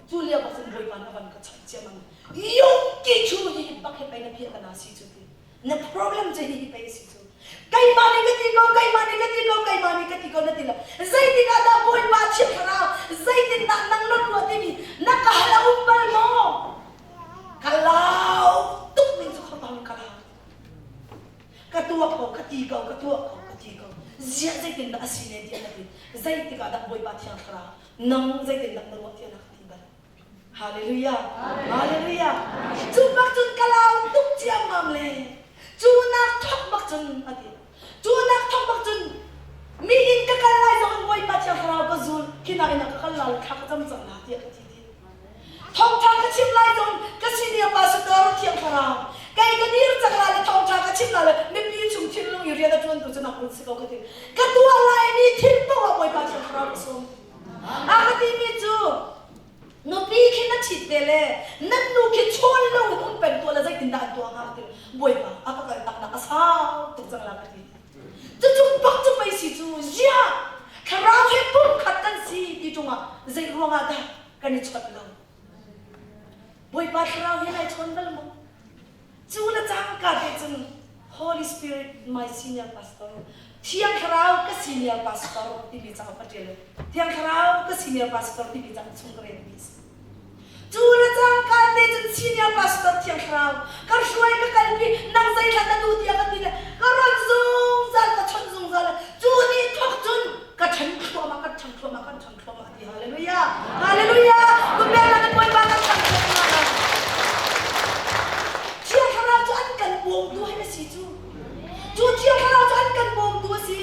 Speaker 1: Cu lio bak cun Bawipa nih a van ka chawnh ciammam. Yung ki chu hi bak hi pei na piah ka na si cu ti. Na problem cu hihi pei a si cu. Keimah nih ka ti ko, keimah nih ka ti ko, keimah nih ka ti ko na ti lo. Zeitik ah dah Bawipa Thiang Thlarau, zeitindah nang na ruah timi na ka hal a um bal maw? Ka lau tuk ning cu khuapang ka lau. Ka tuah ko, ka ti ko, ka tuah ko, ka ti ko. Ziah zeitindah a si ne tiah na ti. Zeitik ah dah Bawipa Thiang Thlarau nang zeitindah na ruah tiah na ka ti bal. Hallelujah. Hallelujah. Cu bak cun ka lau tuk ciammam le cu nak thok bak cun a ti. Cu nak thok bak cun mi inn ka kal lai zong in Bawipa Thiang Thlarau ka zul khi na inn ah ka kal la thla ka cam cang la tiah ka ti ti. Thawngtha ka chim lai zong ka senior pastor Thiang Thlarau kei ka dir cang la le thawngtha ka chim la le mipi chung thinlung i rian a tuan tu cu nak un si ko ka ti. Ka tuah lai mi thil paoh ah Bawipa Thiang Thlarau ka sawm. A ka timi cu nupi khi na ṭhit ve le nan nu khi chawn lo in um peng tuah le zeitindah an tuah hnga ka ti Bawipa a ka kal taknak a sau tuk cang la ka ti. Cucu bak cu pei si cu ziah thlarau he pumkhat kan si ti ṭungah zei ruangah dah kan i chawnh lo. Bawipa thlarau he nai chawn bal maw? Cu le cangka te cun Holy Spirit my senior pastor Thiang Thlarau ka senior pastor timi cauk ka ṭial. Thiang Thlarau ka senior pastor timi cauk chung ka relmi a si. Cu le cangka te cun senior pastor Thiang Thlarau ka hruai ka kalpi nang zeithla na duh tiah ka ti le ka ron zungzal ka chawnh zungzal cu ni thawk cun ka ṭhan thluahmah ka ṭhang thluahmah kan ṭhang thluahmah ti hallelujah hallelujah kumel na Bawipa kan ṭhang thluahmah Thiang Thlarau cu an kan bawmtu hai a si cu cu Thiang Thlarau cu an kan bawmtu a si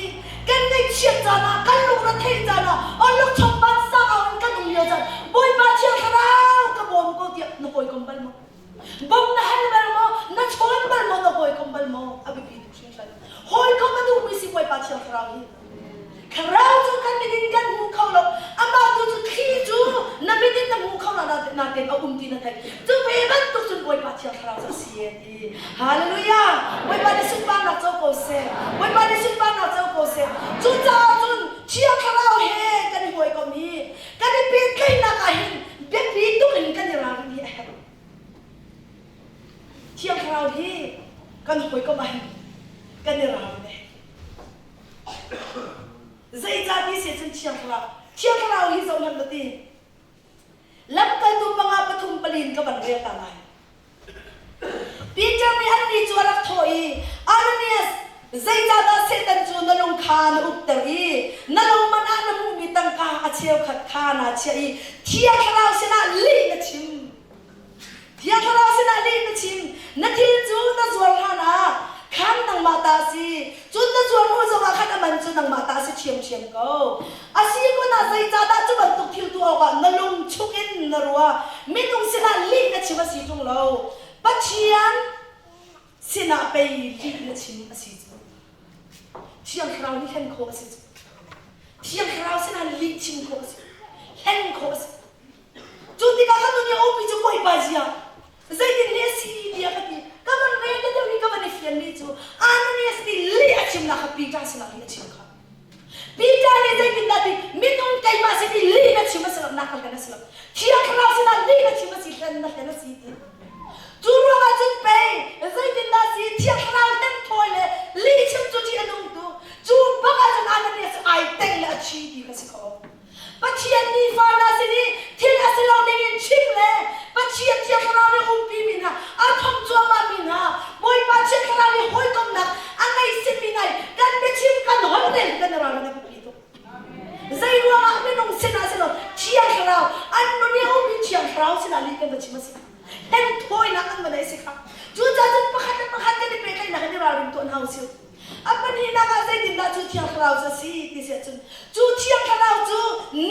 Speaker 1: kan ngaihchiat caan ah kan lungre theih caan ah onlok chawngban sang au in kan um lio caan Bawipa Thiang Thlarau ka bawm ko tiah na hawikom bal maw Bawm na hal bal maw? Na chawn bal maw? Na hawikom bal maw? A biapi tuk hringhran. Hawikom a duhmi si Bawipa Thiang Thlarau hi. Thlarau cu kan mit in kan hmu kho lo. Amah tu cu thli cu na mit in na hmu kho lo natein a um. ti. Hallelujah! Bawipa nih sunparnak co ko seh. Bawipa nih sunparnak co ko seh. Cucaah cun Thiang Thlarau he kan i hawikom hi kan i pehtlaihnak ah hin biapi tuk in kan i ralrin hi a herh. Thiang Thlarau hi kan hawikom ah hin kan i ralrin a herh. Zeicah ti si cun Thiang Thlarau Thiang Thlarau hi zoh hmanh na ti. Lamkaltu panga pathum palin ka van rel ta lai. Peter nih annih cu a rak thawh i, Ananias, zeicahdah Satan cu na lung kha na ukter i na lo man ah na hmuhmi tangka a cheukhat kha naa chiah i Thiang Thlarau sinah lih na chim? Thiang Thlarau sinah lih na chim. Na thil cu na zuar hlanah khan nangmah ta a si. Cun na zuar hnu zongah khan a man cu nangmah ta a si ṭhiamṭhiam ko. A si kun ah zeicahdah cu bantuk thil tuah awkah na lung chungin na ruah? Minung sinah lih na chim a si ṭung lo. Pathian sinah pei lih na chim a si cu. Thiang Thlarau nih hlen khawh a si cu. Thiang Thlarau sinah lih chim khawh a si. Hlen khawh a si. Cu tikah ka nun i a ummi cu Bawipa zia zeitin le a si tiah ka ti. Ka van rel te deuh i ka van i fianmi cu Ananias nih lih a chimnak kha Peter sinah lih a chim kha. Peter nih zeitindah ti minung keimah sin i lih na chim a si lo, na ka hlen a si lo. Thiang Thlarau sinah lih na chim a si, hlen na hlen a si ti. Cu ruangah cun pei zeitindah si Thiang Thlarau hlen thawi le lih chim cu ṭih a nung tu. Cu bak ah cun Ananias cu ai teng le a thi ti kha si kho. Pathian nifa hna sin i thil a si lo dingin chim le Pathian Thiang Thlarau nih umpi mi hna, a thawng cuahmah mi hna, Bawipa Thiang Thlarau nih hawikomhnak a ngei simi hna i kan biachim kan holh ning kan i ralrin a biapi tuk. Zei ruangah minung sinah si lo Thiang Thlarau an nun i a ummi Thiang Thlarau sinah lih kan va chim a si. Hlen thawinak an va neih a si kha. Cucaah cun pakhat le pakhat kan i pehtlaihnak in i ralring tuah hna usih. A pahnihnak ah zeitindah cu Thiang Thlarau cu a si ti si ahcun cu Thiang Thlarau cu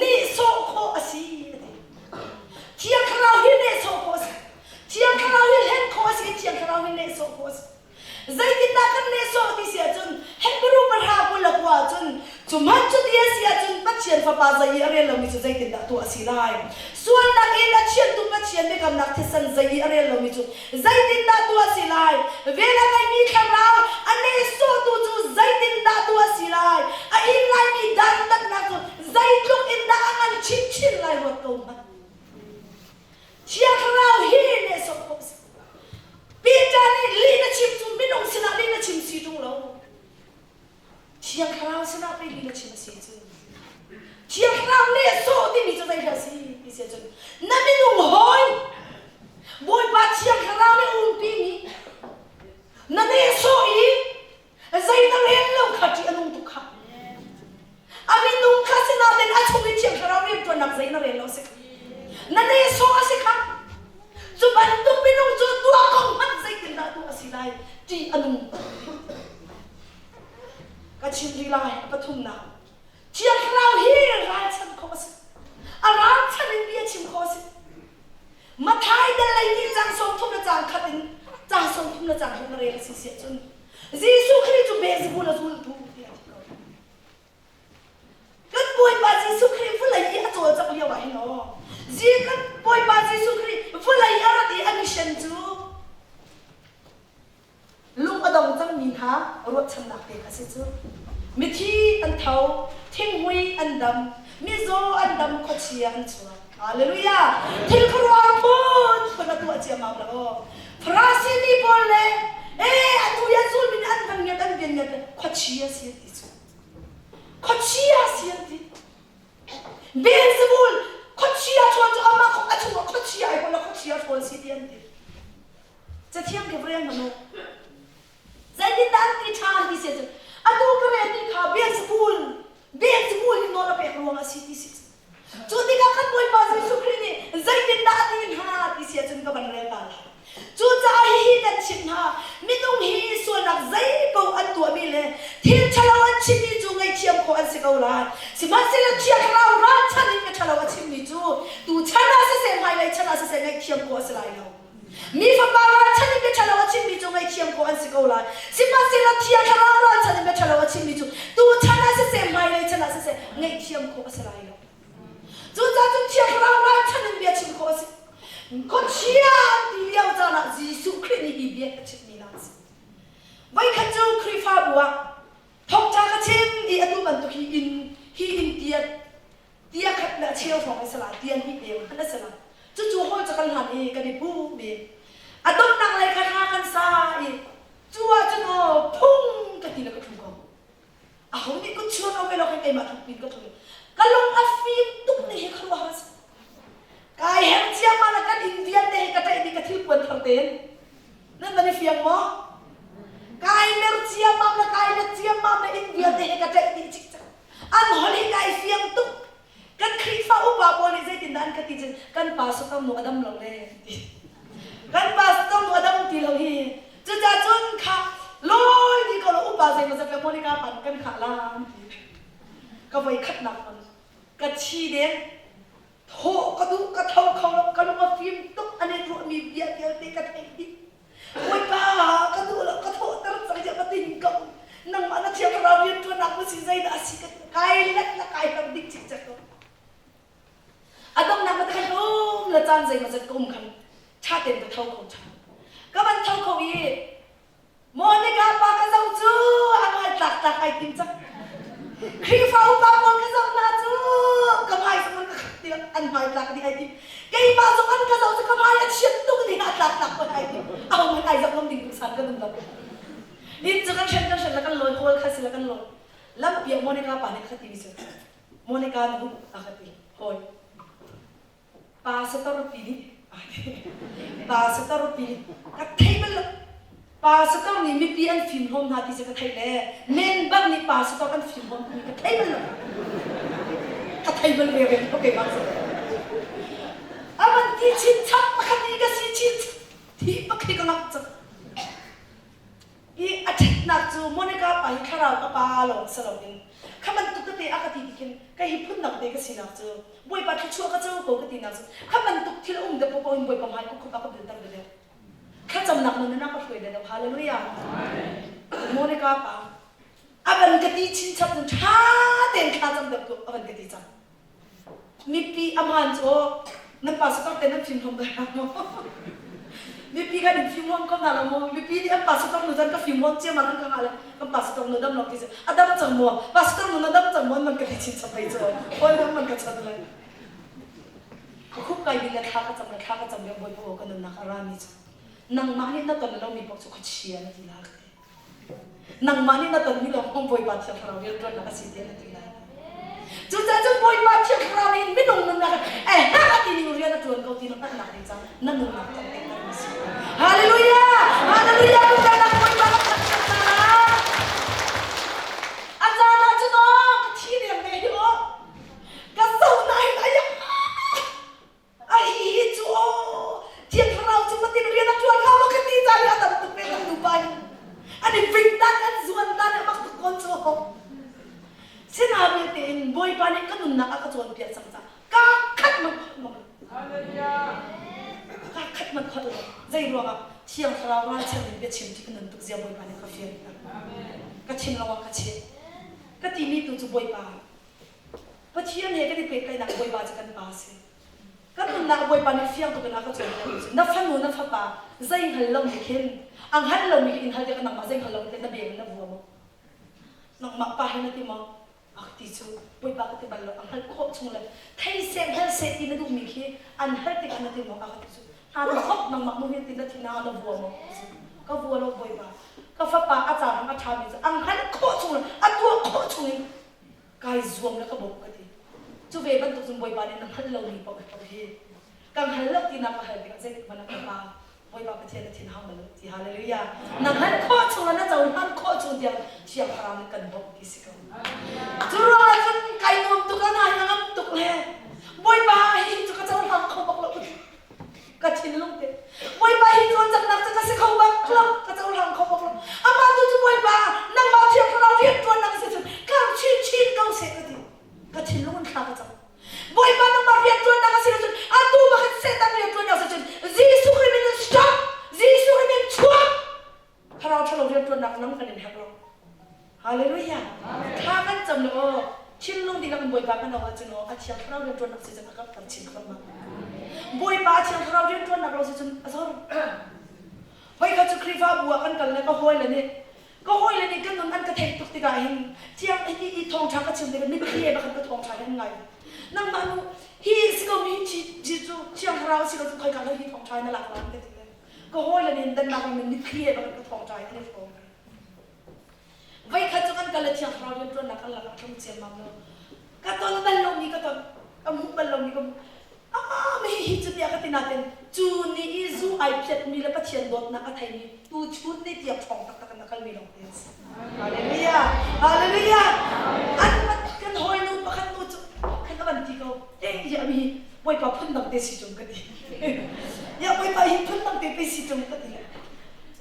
Speaker 1: nehsawh khawh a si a ti. Thiang Thlarau hi nehsawh khawh a si. Thiang Thlarau hi hlen khawh a si i Thiang Thlarau hi nehsawh khawh a si. Zeitindah kan nehsawh ti si ahcun Hebrew pahra 29 ahcun cu hmanh cu ti a si ahcun Pathian Fapa zei i a rel lomi cu zeitindah tuah a si lai? Sualnak in a thiantu Pathian biakamnak thisen zei i a rel lomi cu Zeitindah tuah a si lai? Vel a ngeimi thlarau a nehsawhtu cu zeitindah tuah a si lai? A in laimi dantatnak cu zeitluk in dah a ngan chinchin lai ruat ko hmanh. Thiang Thlarau hi nehsawh khawh a si. Peter nih lih na chim cu minung sinah lih na chim si ṭung lo. Thiang Thlarau sinah pei lih na chim a si cu. Thiang Thlarau nehsawh timi cu zei a si ti si ahcun na minung hawi Bawipa Thiang Thlarau nih umpimi na nehsawh i zei na rel lo kha ṭih a nung tuk kha. A minung kha sinain a chung i Thiang Thlarau rianṭuannak zei na rel lo a si. Na nehsawh a si kha. Cu bantuk minung cu tuah ko hmanh zeitindah tuah a si lai ṭih a nung tuk. Ka chim rih lai a pathumnak. Thiang Thlarau hi ralchanh khawh a si. A ralchanh in bia chim khawh a si. Mathai dal lei nih cang 30 le cang khat in cang 30 le cang hin rel a si siah cun Jesuh Khrih cu Beelzebul a zultu tiah a ti ko. Kan Bawipa Jesuh Khrih vawlei i a cawlcangh lio ah hin aw Zi kan Bawipa Jesuh Khrih vawlei a rat i a mission cu Lung a dong cangmi hna ruahchannak pek a si cu. Mithi an tho, thinghmui an dam, mizaw an dam, khuachia an chuak. Hallelujah! Thil khuaruahhar phunphun a tuah ciammam la aw. Farasi mi pawl le ee atu i a zulmi nih an van ngiat an bian ngiat le khuachia si an ti cu. Khuachia si an ti. Beelzebul khuachia ṭhawn cu amah a chungah khuachia ai pawl le khuachia ṭhawn si ti an ti. Cathiang khi rel hmanh u. Zeitindah an ti ṭhan ti si ahcun atu ka relmi kha Beelzebul Beelzebul nih nawl a pek ruangah a si ti si. Cu tikah kan Bawipa Jesuh Khrih nih zeitindah a ti hna ti si ahcun ka van rel ta lai. Cucaah hihi kan chimh hna, minung hi sualnak zeipaoh an tuahmi le thil ṭhalo an chimmi cu ngaihthiam khawh an si ko lai. Sihmanhsehlaw Thiang Thlarau ralchanh in miṭhalo a chimmi cu tuchan ah siseh hmailei chan ah siseh ngaihthiam khawh a si lai lo. Mi fapa ralchanh in biaṭhalo a chimmi cu ngaihthiam khawh an si ko lai. Sihmanhsehlaw Thiang Thlarau ralchanh in biaṭhalo a chimmi cu tuchan ah siseh, hmailei chan ah siseh, ngaihthiam khawh a si lai lo. Cucaah cun Thiang Thlarau ralchanh in bia chim khawh a si. Khuachia an ti lio caan ah Jesuh Khrih nih hi bia a chimmi. tinak a si. Voikhat cu Khrihfabu ah thawngṭha ka chim i atu bantuk hi inn hi inn tia tia khat le a cheu hrawng a si lai tia hnih deng hmanh a si lai. Cucu hawl cu kan hlan i kan i pum i a donghnak lei kha hla kan sa i cu ahcun aw phung ka ti le ka ṭhu ko. Aho nih kut chuan lo ve lo khin keimah tluk pin ka ṭhu. Ka lung a fim tuk ni hi khuaruahhar a si. Kai her ciammam le kan inn vialte hi ka ṭaih dih ka thil puan thar tein. Nan van i fiang maw? Kai mer ciammam le kai let ciammam le inn vialte hi ka ṭaih dih cikcek. An holh hi kai fiang tuk. Kan Khrihfa upa pawl nih zeitindah an ka ti cun kan pastor nu a dam lo le ti. Kan pastor nu a dam ti lo hi. Cucaah cun kha lawi dih ko lo upa zeimawzat le Monica pan kan khah la an ti. Ka voi khatnak hmanh ka thi deng thawh ka duh ka tho kho lo ka lung a fim tuk an i ruahmi bia vialte ka theih dih. Bawipa ka duh lo ka thawhter cang tiah ka tin ko. Nangmah na thiang thlarau rianṭuannak na si zeidah a si ka kai let la kai hlam dik cikcek ko. A donghnak na khan um la caan zeimawzat ka um khan ṭha tein ka tho kho ṭhan. Ka van tho kho i Monica pa ka zoh cu a hmai tlak tlak ai tim cang. Khrihfa upa pawl ka zoh hna cu ka hmai zong an ka khat ti an hmai tlak dih ai tim. Keimah zong an ka zoh cu ka hmai a chiat tuk ding ah tlak tlak ko ai tim. Aho hmanh ai zoh ngam ding san kan um lo. Inn cu kan hren kan hren la kan lawi kawl kha si la kan lawi. Lampi ah Monica pa nih a ka ti mi cu Monica nu a ka ti. Hawi. Pastor pi nih pastor pi nih ka thei bal lo. Pastor nih mipi an fim hlawm hna ti cu ka theih le member nih pastor an fim hlawm timi ka thei bal lo. Ka thei bal ve ve lo keimah cu. A van ti chinchap pakhat i ka si chin thi pakhi ka ngak cang. I a ṭhatnak cu Monica pa hi thlarau ka pa lawng si loin kha bantuk tete a ka ti ti khin kei hi phundang te ka sinak cu Bawipa thluachuah ka co ko ka tinak cu kha bantuk thil a um deuh paoh in Bawipa hmai khup a ka bilter deuh. Thlacamnak nun in a ka hruai deuh. Hallelujah. Monica pa a van ka ti chinchap cun ṭha tein thla cam deuh tu a van ka ti cang. Mipi a hmaan cu aw nan pastor te nan fimhlawm ko hna maw? Mipi kan in fimhlawm ko hna lo maw? Mipi nih an pastor nu cun ka fimhlawm ciammam an ka ngah le kan pastor nu dam lo ti cu a dam cang maw? Pastor nu na dam cang maw? Man ka ti chinchap hlei cu hawi dang man ka chan le. Ka khup kai bil le thla ka cam le thla ka cam lio Bawipa aw ka nunnak a rami cu nangmah nih na ton lomi paoh cu khuachia na ti la ka ti. Nangmah nih na tonmi lawng hong Bawipa Thiang Thlarau rianṭuannak a si tiah na ti lai. Cucaah cun Bawipa Thiang Thlarau nih minung nunnak eh a ti ning rian a ṭuan ko ti na hngalhnak ding caah na nunnak kan pekter a si. Hallelujah! Hallelujah! Tutan Bawipa kan thangṭhat hna lai. A caan ah cun aw ka thi deng ve hi aw. Ka zoh nain ai A hi cu aw Thiang Thlarau cu matin rian a ṭuan hnga maw ka ti caan hi a tam tuk ve kan nupa hi. An i ving dan an zuan dan a mak tuk kon cu. Sina vialte in Bawipa nih ka nunnak a ka cawnpiak cang caah ka khat man kholh lo. Ka khat man kholh lo. Zei ruangah Thiang Thlarau ralchan in biachim ti ka nun tuk zia Bawipa nih ka fianter. Ka thinlung ah ka cheh. Ka timi tu cu Bawipa Pathian he kan i pehtlaihnak Bawipa cu kan Pa a si. Kan nunnak Bawipa nih fiang tuk in a ka cawnpiakmi cu na fanu na fapa zei hngal lomi khin a hngal lomi khi in hal tikah nangmah zei hngal lomi na beng in na vua maw? Nangmah pa hi na ti maw? A ti cu Bawipa ka ti bal lo a hngalh khawh chung le thei seh hngal seh ti na duhmi khi an hal tikah na ti maw? A ka ti cu hna na khop nangmah nu hin ti na thin na vua maw? Ka vua lo Bawipa ka fapa a caang a ṭhami cu a hngalh khawh chung le a tuah khawh chung in kai zuam le ka bawmh ka ti. Cu ve bantuk cun Bawipa nih na hngalh lomi paoh hi hi ka hngal lo tinak ka hal tikah zeitik hmanh ah ka pa Bawipa Pathian na thin hang bal lo ti hallelujah na hngalh khawh chung le na cohlan khawh chung tiang Thiang Thlarau nih kan bawmh ti si ko. Cu ruangah cun kai nuam tuk la na hi ngam tuk le Bawipa hi cu ka cohlang kho bak lo ka thinlung te Bawipa hi cawlcanghnak cu ka si kho bak lo ka cohlang kho bak lo amah tu cu Bawipa nangmah Thiang Thlarau rianṭuannak si cun kar chinchin ko seh ka ti ka thinlung in thla ka cam Bawipa nangmah rianṭuannak a si cun atu bakhin Satan rianṭuannak si cun Jesuh Khrih min in stop Jesuh Khrih min chuak Thlarau ṭhalo rianṭuannak nang kan in herh lo. Hallelujah. Thla kan cam le aw thinlung dihlak in Bawipa kan auh ahcun aw a thiang thlarau rianṭuannak si cun a kan tam chin thluahmah. Bawipa a thiang thlarau rianṭuannak lo si cun a zor. Voikhat cu Khrihfabu ah kan kal le ka hawile nih ka hawile nih kan nun an ka theih tuk tikah hin thiang hi i thawngṭha ka chim tikah mitthli he bakhan ka thawngṭha hi an ngai. Nangmah nu hi si ko mi hi hi cu thiang thlarau si lo cu khoika hlei hi thawngṭha na lak la an ka ti le ka hawile nih Denmark ram in mitthli he bakhan ka thawngṭha hi an i hrawm. Voikhat cu kan kal le thiang thlarau rianṭuannak kan lakah tlung ciammam lo. Ka ton bal lomi ka ton, ka hmuh bal lomi ka hmuh. Ah, mi hi cu tiah ka ti nain cu ni i zu ai phiatmi le Pathian dawtnak a theimi tu chun ni tiang ṭhawng taktak in a kalmi lawng te an si. Hallelujah! Hallelujah! An kan hawinu pakhat nu cu khan a van ti ko. Eh, ya mi hi Bawipa phun dang te si ṭung ka ti. Ya Bawipa hi phun dang te pe si ṭung ka ti.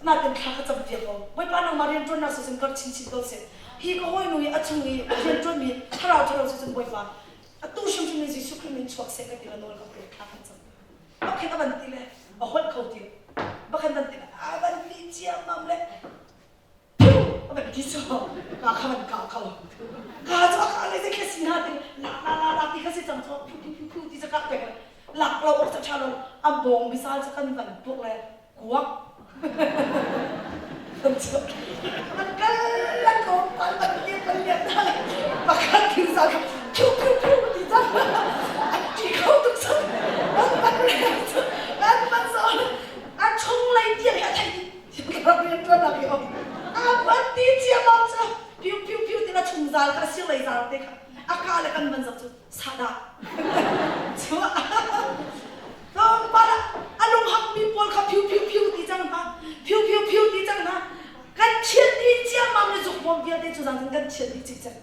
Speaker 1: Natin thla ka campiak ko. Bawipa nangmah rianṭuannak sawsin kar chinchin ko seh. Hi ka hawinu i a chung i rianṭuanmi thlarau ṭhalo cu cun Bawipa atu hrimhrim in Jesuh Khrih min chuak seh ka ti le nawl ka pek thla kan cam. Bakhin a van ti le a holh kho ti. Bakhin van ti le a van ti ciammam le a van ti cu ka kha van ka kho. Ka cu a ka le zei kha si na ti la la la la ti kha si cang cu phu phu phu phu ti ca ka pek le lak lo awk ca ṭha lo a bawng misal cu kan van puk le kuak an kal an ko pal ban lian ban lian na pakhat thil sa kha phiu phiu phiu ti cang an ti kho tuk cang an ban an ban so a chung lei tiang hi a thei rak rian tuan nak hi om a ban ti ciamam cu piu piu piu ti na chung zal kha sir lei zal te kha a ka le kan ban zak cu sadah cu tlawmpal ah a lunghakmi pawl kha phiu phiu phiu ti cang hna phiu phiu phiu ti cang hna kan thian dih ciammam le zukbawm vialte cu zan kan thian dih cikcek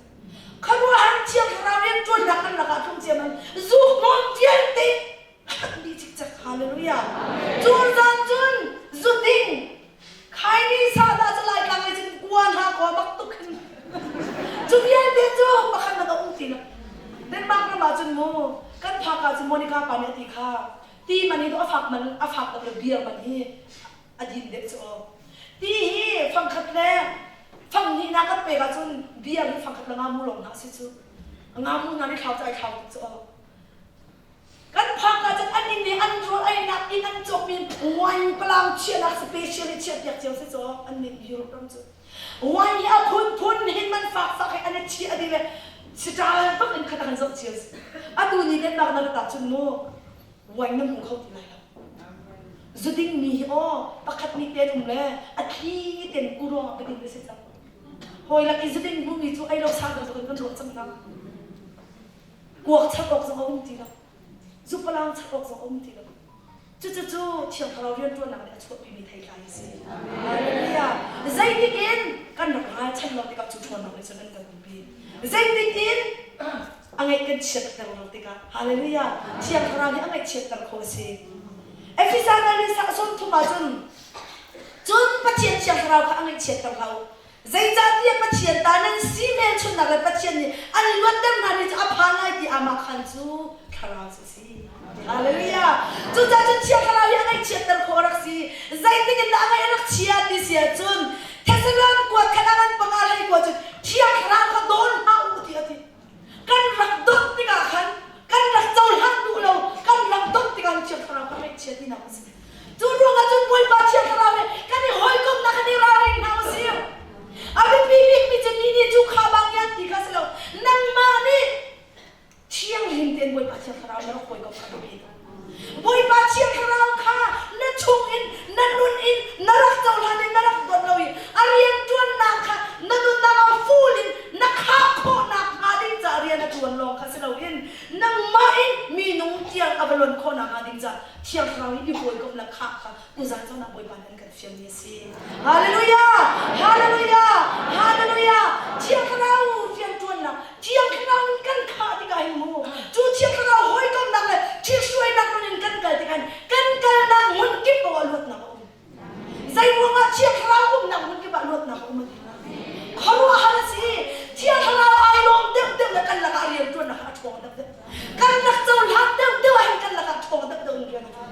Speaker 1: khuaruahhar thiang thlarau rian ṭuannak kan lakah tlung ciammam zukbawm vialte khat dih cikcek hallelujah cu zan cun zuding Khaini sahdah cu Laitlang lei cun kuan ha kaw mak tuk hin. Cu vialte cu pakhat nak a um ti lo. Denmark ram ah cun mu kan phak ah cun Monica pa nih a ti kha ti man hi a fak man a fak tak le beer man hi a din deuh cu aw. Ti hi fangkhat le fang hnih na kan pek ahcun beer hi fangkhat le ngamu lawng hna si cu. Ngamu hna nih thlau cu ai thlau tuk cu aw. Kan phak ahcun an inn i an rawl einak inn an cawkmi wine palang chiahnak special i chiahpiak cio si caw an nih Europe ram cu. Wine hi a phunphun hin man fakfak he an i chiah dih le siṭal bak in khat a kan zoh cio si. Atu ni Denmark na rat ahcun mu wine na hmu kho ti lai lo. Zuding mi hi aw pakhat nih ten um le a thli ten kuruang ah beding na si cang. Hawi lak i zuding hmumi cu ei lo sa bantukin kan ruah cang hna. Kuak chak awk zong a um ti lo. Zupalang chak awk zong a um ti lo. Cucu Thiang Thlarau rianṭuannak nih a chuahpimi theitlai a si. Hallelujah. Zeitik in kan rak ralchanh lo tikah cu ṭhawnnak nih cun an kan umpi. Zeitik in a ngaih kan chiatter lo tikah Hallelujah. Thiang Thlarau nih a ngaihchiatter khawh a si. Efesa dal in 30 ah cun cun Pathian Thiang Thlarau kha a ngaihchiatter hlah u. Zeicahtiah Pathian ta nan si hmelchunhnak le Pathian nih an luatter hna ni cu a phan lai ti amah khan cu thlarau cu a si. Hallelujah! Cucaah cun Thiang Thlarau hi a ngaihchiatter khawh a rak si. Zeitik in dah a ngaih a rak chia ti si ahcun Thessalon kuat khat a ngan panga hlei kua cun Thiang Thlarau kha dawn hlah u ti a ti. Kan rak dawt tikah khan kan rak cohlan duh lo, kan rak dawt tikah Thiang Thlarau kha ngaihchia tinak a si. Cu ruangah cun Bawipa Thiang Thlarau he kan i hawikomhnak kan i ralring hna usih. A biapi bikmi cu mi nih cu kha bang yan ti kha si lo. Nangmah nih thianghlim tein Bawipa Thiang Thlarau na rak hawikom kha biapi tuk. Bawipa Thiang Thlarau kha na chungin na nun in na rak cohlan in na rak dawt lo i a rianṭuannak kha na nunnak ah full in na khah khawhnak hnga ding caah rian a ṭuan lawng kha si loin nangmah in minung tiang a va luan khawhnak hnga ding caah Thiang Thlarau i hawikomh le khah kha tuzan zong ah Bawipa nih an kan fialmi a si. Hallelujah! Hallelujah! Hallelujah! Thiang Thlarau rianṭuannak, Thiang Thlarau in kan khah tikah hin mu, cu Thiang Thlarau hawikomhnak le ṭhithruainak nun in kan kal tikah hin kan kalnak hmun kip paoh ah luatnak a um. Zei ruangah Thiang Thlarau umnak hmun kip ah luatnak a um a ti hnga? Khuaruahhar a si. Thiang Thlarau ai lawm deuhdeuh le kan lakah rianṭuannak a ṭhawng deuhdeuh. Kan rak cohlan deuhdeuh ah hin kan lakah ṭhawng deuhdeuh in rian a ṭuan.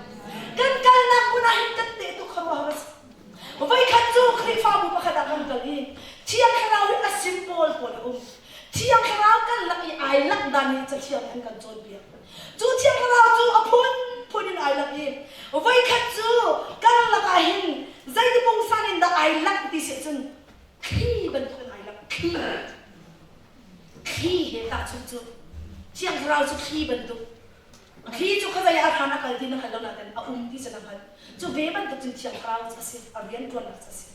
Speaker 1: Kan kalnak hmun ah hin kan teh tuk khuaruahhar a si. Voikhat cu Khrihfabu pakhat ah kan kal i Thiang Thlarau hi a symbol pawl a um. Thiang Thlarau kan lak i ai langh dan hi Cathiang nih an kan cawnpiak. Cu Thiang Thlarau cu a phunphun in ai langh i voikhat cu kan lakah hin zei. Zeiti pungsan in dah ai langh ti si ahcun thli bantukin ai langh. Thli. Thli he tahchunh cu Thiang Thlarau cu thli bantuk. Thli cu khuazei ah a hran a kal ti na hngal lo nain a um ti cu na hngalh. Cu ve bantuk cun Thiang Thlarau cu a si, a rianṭuannak cu a si.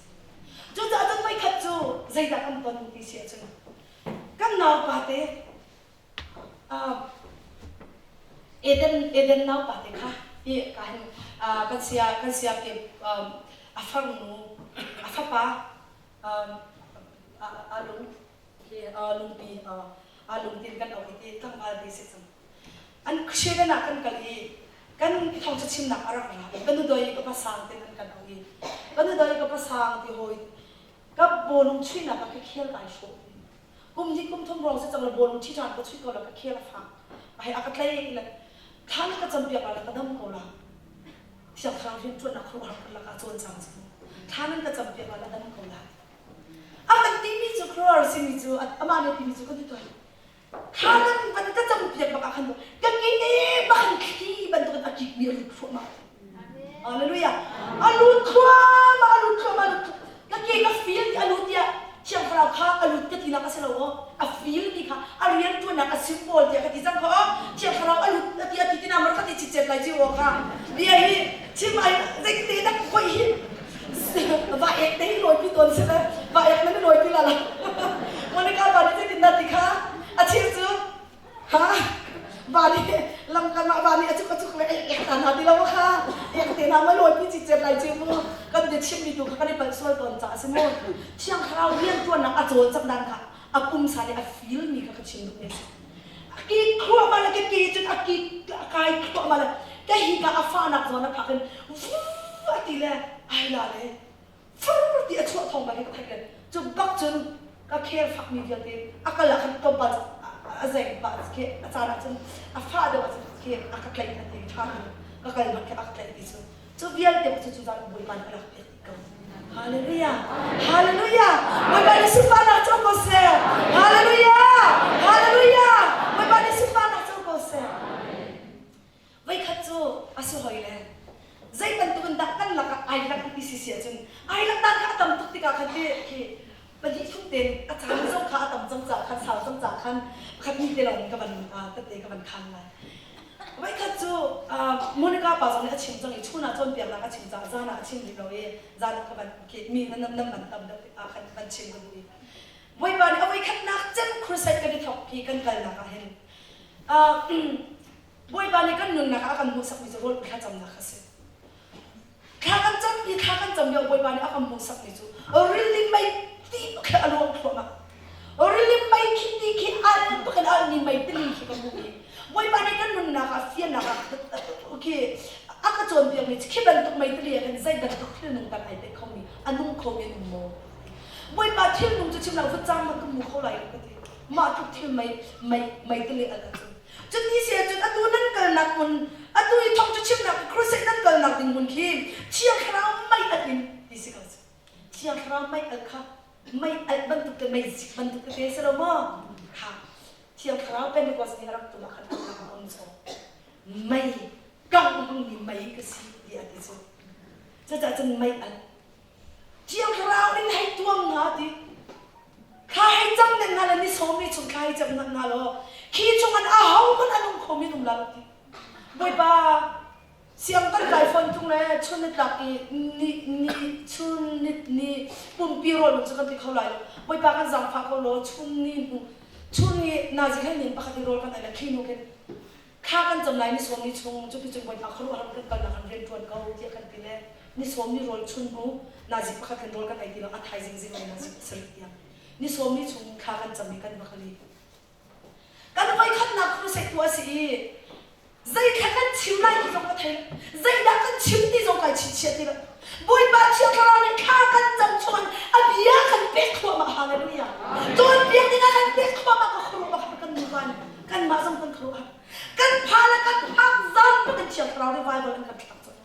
Speaker 1: Cucaah cun voikhat cu zeidah kan ton ti si ahcun kan naupa te Eden Eden naupa te kha hi ka hin kan sia kan sia ke a farnu a fapa a lung lungpi a lungtin kan auh i ti tlangval te si cang. An Sweden ah kan kal i kan thawngṭha chimnak a rak ra i ka nu doi ka pa sang tin an kan auh i ka nu doi ka pa sang ti hawi ka bawlung chuihnak ah ka khel kai hrawh. Kum hnih kum thum ruang si cang la bawlung ṭhi ṭhan ka chuih ko la ka khel a fak. A hei a ka tlei le thla na ka campiak la ka dam ko la. Thiang Thlarau rianṭuannak khuaruahhar kan lakah cawn cang cu. Thla nan ka campiak la dam ko la. A kan timi cu khuaruahhar simi cu amah nih timi cu kan ti tuan. Thla nan van ka campiak bak ah khan ka ke bak in thli bantukin a kikmi a lut thluahmah. Hallelujah. A lut thluahmah, a lut thluahmah, a lut Ka ke ka feel ti a lut tiah Thiang Thlarau kha a lut ka tinak a si lo aw. A feel mi kha a rianṭuannak a symbol tiah ka ti cang kha aw. Thiang Thlarau a lut a ti a ti tina mar ka ti citcet lai ci aw kha. Bia hi chim ai zeite dak khoi hi va ek te hi lawi pi tawn si le va ek nan lawi pi la la. Monica ba nih zeitin dah ti kha a chim cu Ha va nih lamkal mah va nih a cuk a cuk le ek ek hna ti lo kha ek te hna ma lawi pi cicet lai cu mu kan bia chimmi tu kha kan i palh sual tawn caah si mu Thiang Thlarau rianṭuannak a cawlcangh dan kha a pumsa nih a feel mi kha ka chim duhmi a si. A ki thluahmah le ka ke cun a ki a kai thluahmah le ka hi ka a fahnak zawn a phak in vuu a ti le ai la le fur ti a chuah thawng bak hi ka theih le cu bak cun ka khel fakmi vialte a kal ah khan tlawmpal a zeng pah khi a caan ah cun a fah deuh ah cun khi a ka tlaih a ti ṭha ka kal hmanh khi a ka tlaih ti cu cu vialte cu cu zan Bawipa nih a rak pek dih ko Hallelujah Hallelujah Bawipa nih sunparnak co ko seh Hallelujah Hallelujah Bawipa nih sunparnak co ko seh Voikhat cu a si hoi le zei bantuk in dah kan lakah ai lak ti si si ahcun ai lak dan kha a tam tuk tikah khan ti khi pahnih thum tein a caan zong kha a tam cang caah khan sau cang caah khan pakhat ni te lawng in ka van tete ka van khan lai. Voikhat cu Monica pa zong nih a chim cang i chun ah cawnpiaknak a chim caah zan ah a chim rih lo i zan ah ka van mi nan nan van tam deuh ah khan van chim ka duh i Bawipa nih a voikhatnak cem crusade kan i thawk hi kan kalnak ah hin Bawipa nih kan nunnak ah a kan hmuhsakmi cu rawl thlacamnak a si. Thla kan cam i thla kan cam lio Bawipa nih a kan hmuhsakmi cu rili mei ti khi a luang thluahmah. Rili mei khi ti khi al bak in almi mei tili khi ka hmuh i Bawipa nih kan nunnak ah fiannak ah khi a ka cawnpiakmi khi bantuk mei tili ah khin zei bantuk thil nung tak ai pek khomi a nung khomi an um maw? Bawipa thil nung cu chim lo vutcang man ka hmu kho lai lo ka ti. Mah tluk thil mei mei mei tili al ahcun Cuti si ahcun atu nan kalnak hmun, atu i thawngṭha chimnak crusade nan kalnak ding hmun khi Thiang Thlarau mei alh in ti si ko cu. Thiang Thlarau mei alh kha mei alh bantuk te mei zik bantuk tete si lo maw? Kha Thiang Thlarau Pentecost ni a rak tum ah khan an rak um chaw. Mei kangh hmangmi mei ka si ti a ti cu. Cucaah cun mei alh Thiang Thlarau in hei tuam hna ti. Thla hei cam ning hna le ni sawmi chung thla hei cam hna law khi chung an ahohmanh an um khomi an um la lo ti. Bawipa siang kan kai fawn tung le chun nitlak i ni ni chun ni ni pumpi rawl cu kan ti kho lai lo. Bawipa kan zaangfah ko law chun ni hnu chun ni nazi hlei nin pakhat i rawl kan ei le khi hnu khin Thla kan cam lai ni sawm ni chung cuticun Bawipa khuaruahhar kan kalnak an rian ṭuan ko tiah kan ti le ni sawm ni rawl chun hnu nazi pakhat kan rawl kan ei ti lo a thaizing zinglei nazi pasarih tiang ni sawm ni chung thla kan cam i kan va kal i kan voikhatnak crusade tu a si i zeithla kan chim lai ti zong ka thei zeidah kan chim ti zong kai chingchiah ti lo Bawipa Thiang Thlarau nih thla kan cam chung a bia kan pek thluahmah hallelujah cawnpiak dingah kan pek thluahmah ka khuaruah kan nuva nih kanmah zong kan khuaruah kan pha le kan phak zan bak in Thiang Thlarau revival an kan thlak cang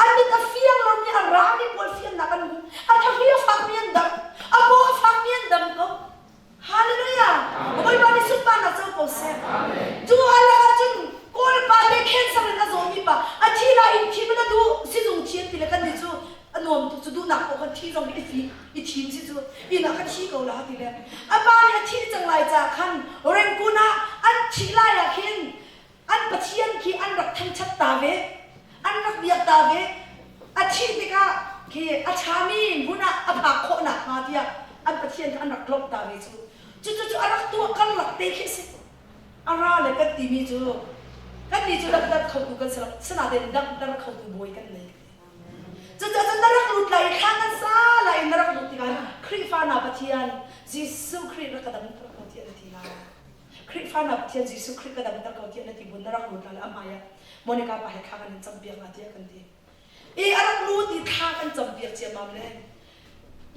Speaker 1: an mit a fiang lomi a rami pawl fiannak an hmu a thahri a fakmi an dam a paw a fakmi an dam ko Hallelujah! Bawipa nih sunparnak co ko seh. Cu alak ahcun Kawl pa te cancer in a zawmi pa a thi lai in thi man a duh sizung thi an ti le kan nih cu a nuam tuk. fi i thim si cu inn ah ka thi ko la ti le a pa nih a thih cang lai caah khan Rangoon ah an thih lai ah khin an pathian khi an rak thangṭhat ta ve an rak biak ta ve a thih tikah khi a ṭhami hmun ah a phak khawh nakhnga tiah an pathian kha an rak lawmh ta ve cu cucu cu a rak tuah karlak te khi a si a ra le kan timi cu kannih cu dangdar khotu kan si lo sinain dangdar khotu bawi kan nei Cucaah na rak lut lai i thla kan sa lai i na rak lut tikah Khrihfa hna Pathian Jesuh Khrih rak ka damter ko tiah na ti lai. Khrihfa hna Pathian Jesuh Khrih ka damter ko tiah na ti bu na rak lut lai le a hmai ah Monica pa he thla kan in campiak la tiah kan ti. I a rak lut i thla kan campiak ciammam le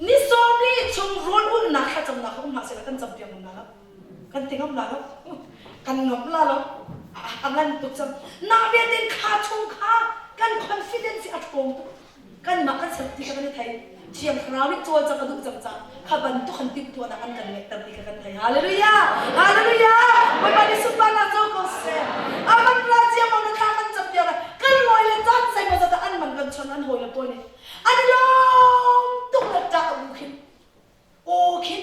Speaker 1: ni sawmli chung rawl ulhnak thlacamnak kha um hlah sehla kan campiak ngam la lo. Kan ti ngam la lo. Kan ngam la lo. A ngan tuk cang. Na vialte kha chung kha kan confidence a ṭhawng tuk. Kanmah kan ser ti kha kan i thei. Thiang Thlarau nih cawlcang a duh cang caah kha bantuk han timhtuahnak an kan ngeihter ti kha kan thei. Hallelujah! Hallelujah! Bawipa nih sunparnak co ko seh. A man ra ciammam na thla kan campiak lai. Kan lawi le caan zeimaw zat ah an man kan chon an hawile pawl nih an i lawm tuk le ṭah bu khin aw khin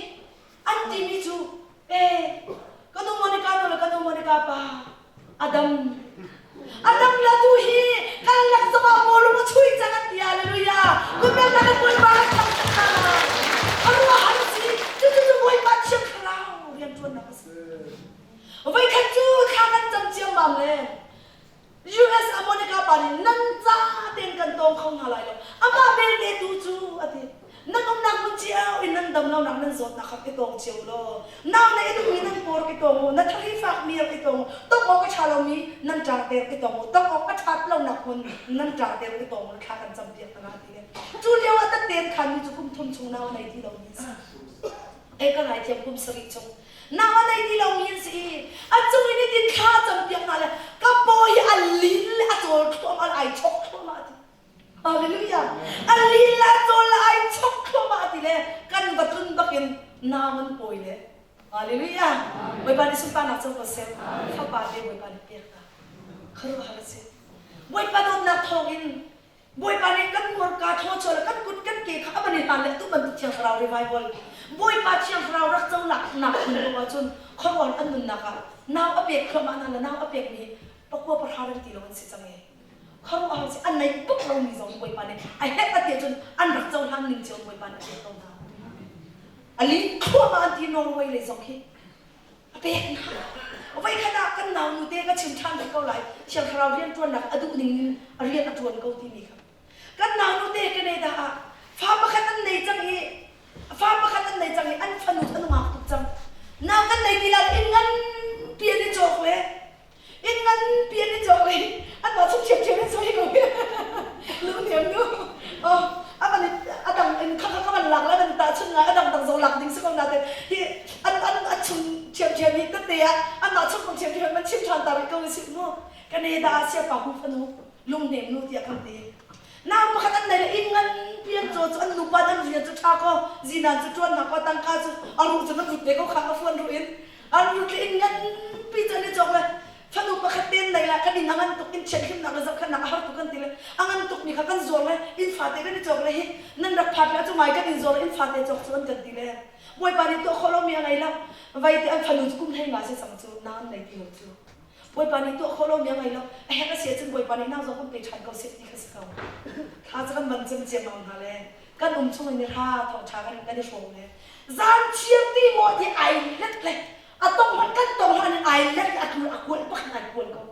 Speaker 1: an timi cu eh ka nu Monica nu le ka nu Monica pa Adam Adam la tu hi kan lak zongah mawlung a chui cang an ti hallelujah kunmel kan Bawipa kan thangṭhat hna a ruahhar a si cucu cu Bawipa Thiang Thlarau rianṭuannak a si voikhat cu thla kan cam ciammam le US ah Monica pa nih nan ca tein kan tawng kho hna lai lo. Amah belte tu cu a ti. Nan umnak hmun cio in nan dam lonak nan zawtnak kha i tawng cio law nau na i duhmi nan pawr i tawng u, na thari fakmi rak i tawng u, tawng awk a ṭha lomi nan ṭangter i tawng u, tawng awk a ṭhat lonak hmun nan ṭangter i tawng u, thla kan campiak hna ti le cu lio ah tatten khanmi cu kum thum chung nau a nei ti lomi a si. E ka ngaithiam kum sarih chung nau a nei ti lomi an si i a cung in nitin thla campiak hna le ka paw hi a lin le a cawl thluahmah le ai chok thluahmah ti hallelujah a lin le a cawl le ai chok thluahmah ti le kan va tlun bakin nau an pawi le hallelujah Bawipa nih sunparnak co ko seh fapa te Bawipa nih pek ta kharuahhar a si Bawipa dawtnak thawngin Bawipa nih kan hmurka thawchuah le kan kut kan ke kha a van i hlan le atu bantuk Thiang Thlarau revival Bawipa Thiang Thlarau rak conak nak hmun ko ahcun khuaruahhar an nunnak ah nau a pek thluahmah hna le nau a pekmi hi pakua pahra rem ti lo an si cang i khuaruahhar si an nei bak lomi zong Bawipa nih a herh a ti ahcun an rak cohlan ning cio Bawipa nih a pek ko hna. A lin thluahmah an ti Norway lei zong hi a pek hna. Voikhat ah kan nau nute ka chim ṭhan rih ko lai. Thiang Thlarau rianṭuannak a duh ning in a rian a ṭuan ko timi kha. Kan nau nute Canada ah fa pakhat an nei cang i fa pakhat an nei cang i an fanu cu an ngak tuk cang. Nau kan nei ti lai inn nganpi an i cawk le inn nganpi an i cawk i anmah chung ṭhiamṭhiam in sawi ko lungniam nu oh a van a dang in kha kha ka van lak le van tahchun ngai a dang dang zong lak ding si ko nain hi an an a chung ṭhiamṭhiam hi tete ah anmah chung kong ṭhiamṭhiam man chim ṭhan ta rih ko si mu Canada ah siapa hu fanu lungnem nu tiah kan ti nau pakhat an nei le inn nganpi an caw cu an nupa an rian cu ṭha ko zinan cu ṭuan hna ko tangka cu a ruh cu nan rut ve ko kha ka fuan ruh in an rut le inn nganpi cu an i cawk le fanu pakhat te nei la kan inn a ngan tuk in thianhlimnak le zohkhenhnak a har tuk kan ti le a ngan tuk mi kha kan zuar le inn fate kan i cawk le hi nan rak phat le cu mai kan in zuar inn fate cawk cu an kan ti le bawipa nih tuah khawh lomi a ngei lo vai te an fanu cu kum hlei nga si cang cu na an nei ti lo cu bawipa nih tuah khawh lomi a ngei lo a herh a si ahcun bawipa nih nang zong kan pe ṭhan ko seh ti kha si ko thla cu kan van cem ciammam hna le kan um chung in hra thawngṭha kan kan i hrawm le zan chiar ti maw ti ai let le a tong hmanh kan tong hlan in ai let a tlul a kual pakhat ai kual ko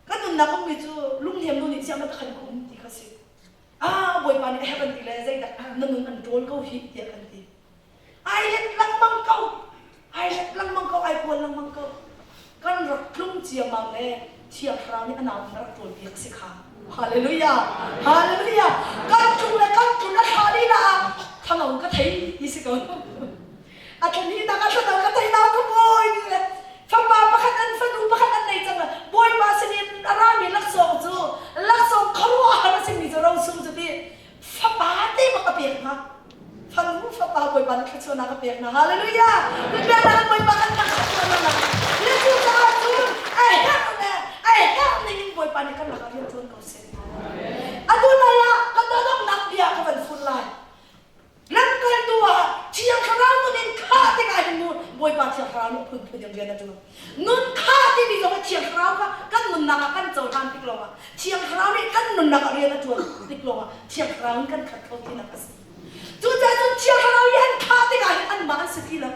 Speaker 1: kan nunnak ummi cu lunghliam nu nih chiah khan ka um ti kha si ah bawipa nih a herh an ti le zeidah na nun an ṭawl ko hi tiah kan ti Ai let lengmang ko. Ai let lengmang ko, ai kual lengmang ko. Kan rak tlung ciammam le Thiang Thlarau nih a nau in rak ṭawlpiak si kha. Hallelujah! Hallelujah! Kan tlung le kan tlun a thla lila ah thalo ka thei ti si ko. A thla nak a thla ka thei nau ka bawi ni le fapa pakhat an fanu pakhat an nei cang le bawipa sinin a rami laksawng cu laksawng khuaruahhar a simi cu rosung cu ti fapa te bak a pek hna fanu fapa bawipa nih thluachuahnak a pek hna hallelujah biaknak bawipa kan thangṭhat hna le cu caah cun a herh le a herh ning in bawipa nih kan lakah rian ṭuan ko seh atu lai ah kan donghnak bia ka van fun lai. Thlarau nih a phunphun in rian a ṭuan. Nun kha timi zong hi Thiang Thlarau kha kan nunnak ah kan cohlan tik lawngah Thiang Thlarau nih kan nunnak ah rian a ṭuan tik lawngah Thiang Thlarau in kan khat kho tinak a si. Cucaah cun Thiang Thlarau i an khah tikah hin anmah an si ti lo.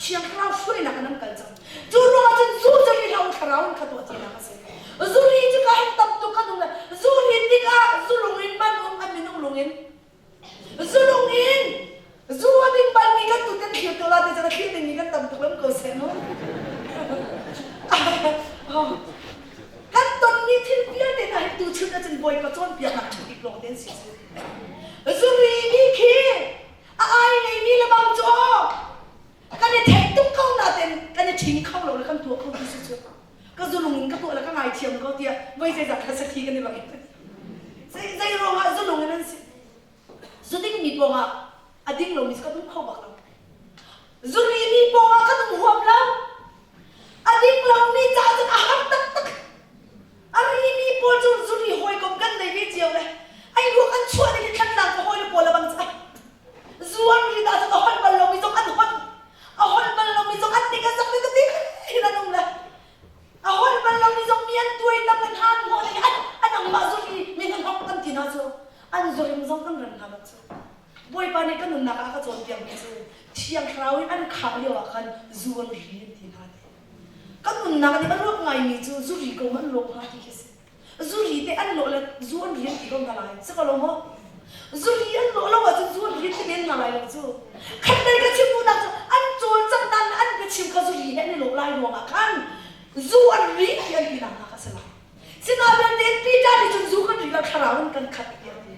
Speaker 1: Thiang Thlarau hruainak in an kal cang. Cu ruangah cun zu cu ri hlah u Thlarau in kha tuah tinak a si. Zu ri cu ka hin tam tuk kan um le zu ri tikah zu lung in man um an minung lung in Zulung in zu a ding balmi kan tu kan thlir to la te cun a thlir dingmi kan tam tuk lam ko seh mu. Kan tonmi thil vialte hna hi tuchun ahcun Bawipa cawnpiaknak ṭha bik lawng te an si cu. Zuri mi khi a ai ngeimi le bang cu aw kan i theih tuk ko nain kan i ṭhing kho lo le kan tuah kho ti si cu. Ka zulung in ka tuah le ka ngaithiam ko tiah voi zeizat kha sathi kan i bang zei zei ruangah zulung in an si zu dingmi pawngah a ding lomi cu kan um kho bak lo zu rimi pawngah kan um huam lo a ding lomi caah cun a har taktak a rimi pawl cu zuri hawikom kan nei ve cio le ai ruak an chuah ding i thlatlang ka hawi le pawl a bang cai zu an ri dah cun a holh bal lomi zong an holh a holh bal lomi zong an ning a zak le ka ti hin an um le a holh bal lomi zong mi an tuai tam an han hnawh ding an an angmah zuri mi hna hnok kan ti hna cu an zurim zong kan ran hna lo cu Bawipa nih ka nunnak ah a ka cawnpiakmi cu Thiang Thlarau in an khah lio ah khan zu an ri an ti hna ti kan nunnak nih a ruak ngaimi cu zu ri ko an lawm hnga ti khi si Zuri te an lawh le zu an rian ti ko hna lai. Si ko lo maw? Zuri an lawh lo ahcun zu an rian ti men hna lai lo cu. Khatlei ka chim duhnak cu an cawlcanghnak le an biachim kha zuri he an i lawh lai ruangah khan zu an ri ti an tinak hna kha si lai. Sinain Peter nih cun zu kan ri lo thlarau in kan khat tiah a ti.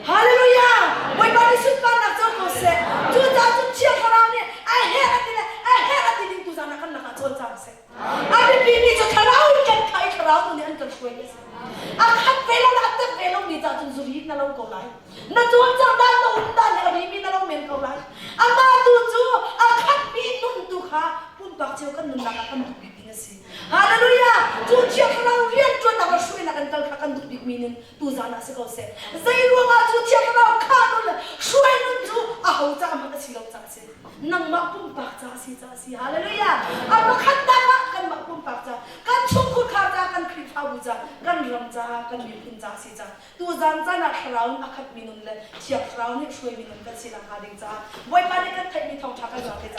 Speaker 1: Hallelujah! Bawipa nih sunparnak co ko seh. Cucaah cun Thiang Thlarau nih a herh a ti le a herh a ti ding tuzaan ah kan lakah cawlcang seh. A biapimi cu thlarau in kan khah i thlarau nu nih an kan hruai a si. A khat ve lo le a tek ve lomi caah cun zuri na lo ko lai. Na cawlcangh dan na um dan le a rimi na lo men ko lai. Amah tu cu a khatmi nun tu kha pumpak cio kan nunnak ah kan duh bik ding a si. Hallelujah! Cu Thiang Thlarau rianṭuannak le hruainak an kal kha kan duh bikmi nun tuzaan ah si ko seh. Zei ruangah cu Thiang Thlarau khah nun le hruai nun cu aho ca hmanh a si lo caah a si. Nangmah pumpak ca a si ca a si. Hallelujah! A pakhatnak ah kanmah pumpak ca, kan chungkhur khar ca, kan Khrihfabu ca, kan ram ca, kan miphun ca a si ca. Tuzaan caan ah thlarau in a khatmi nun le Thiang Thlarau nih hruaimi nun kan si nakhnga ding caah Bawipa nih kan theihmi thawngṭha kan zarte caah.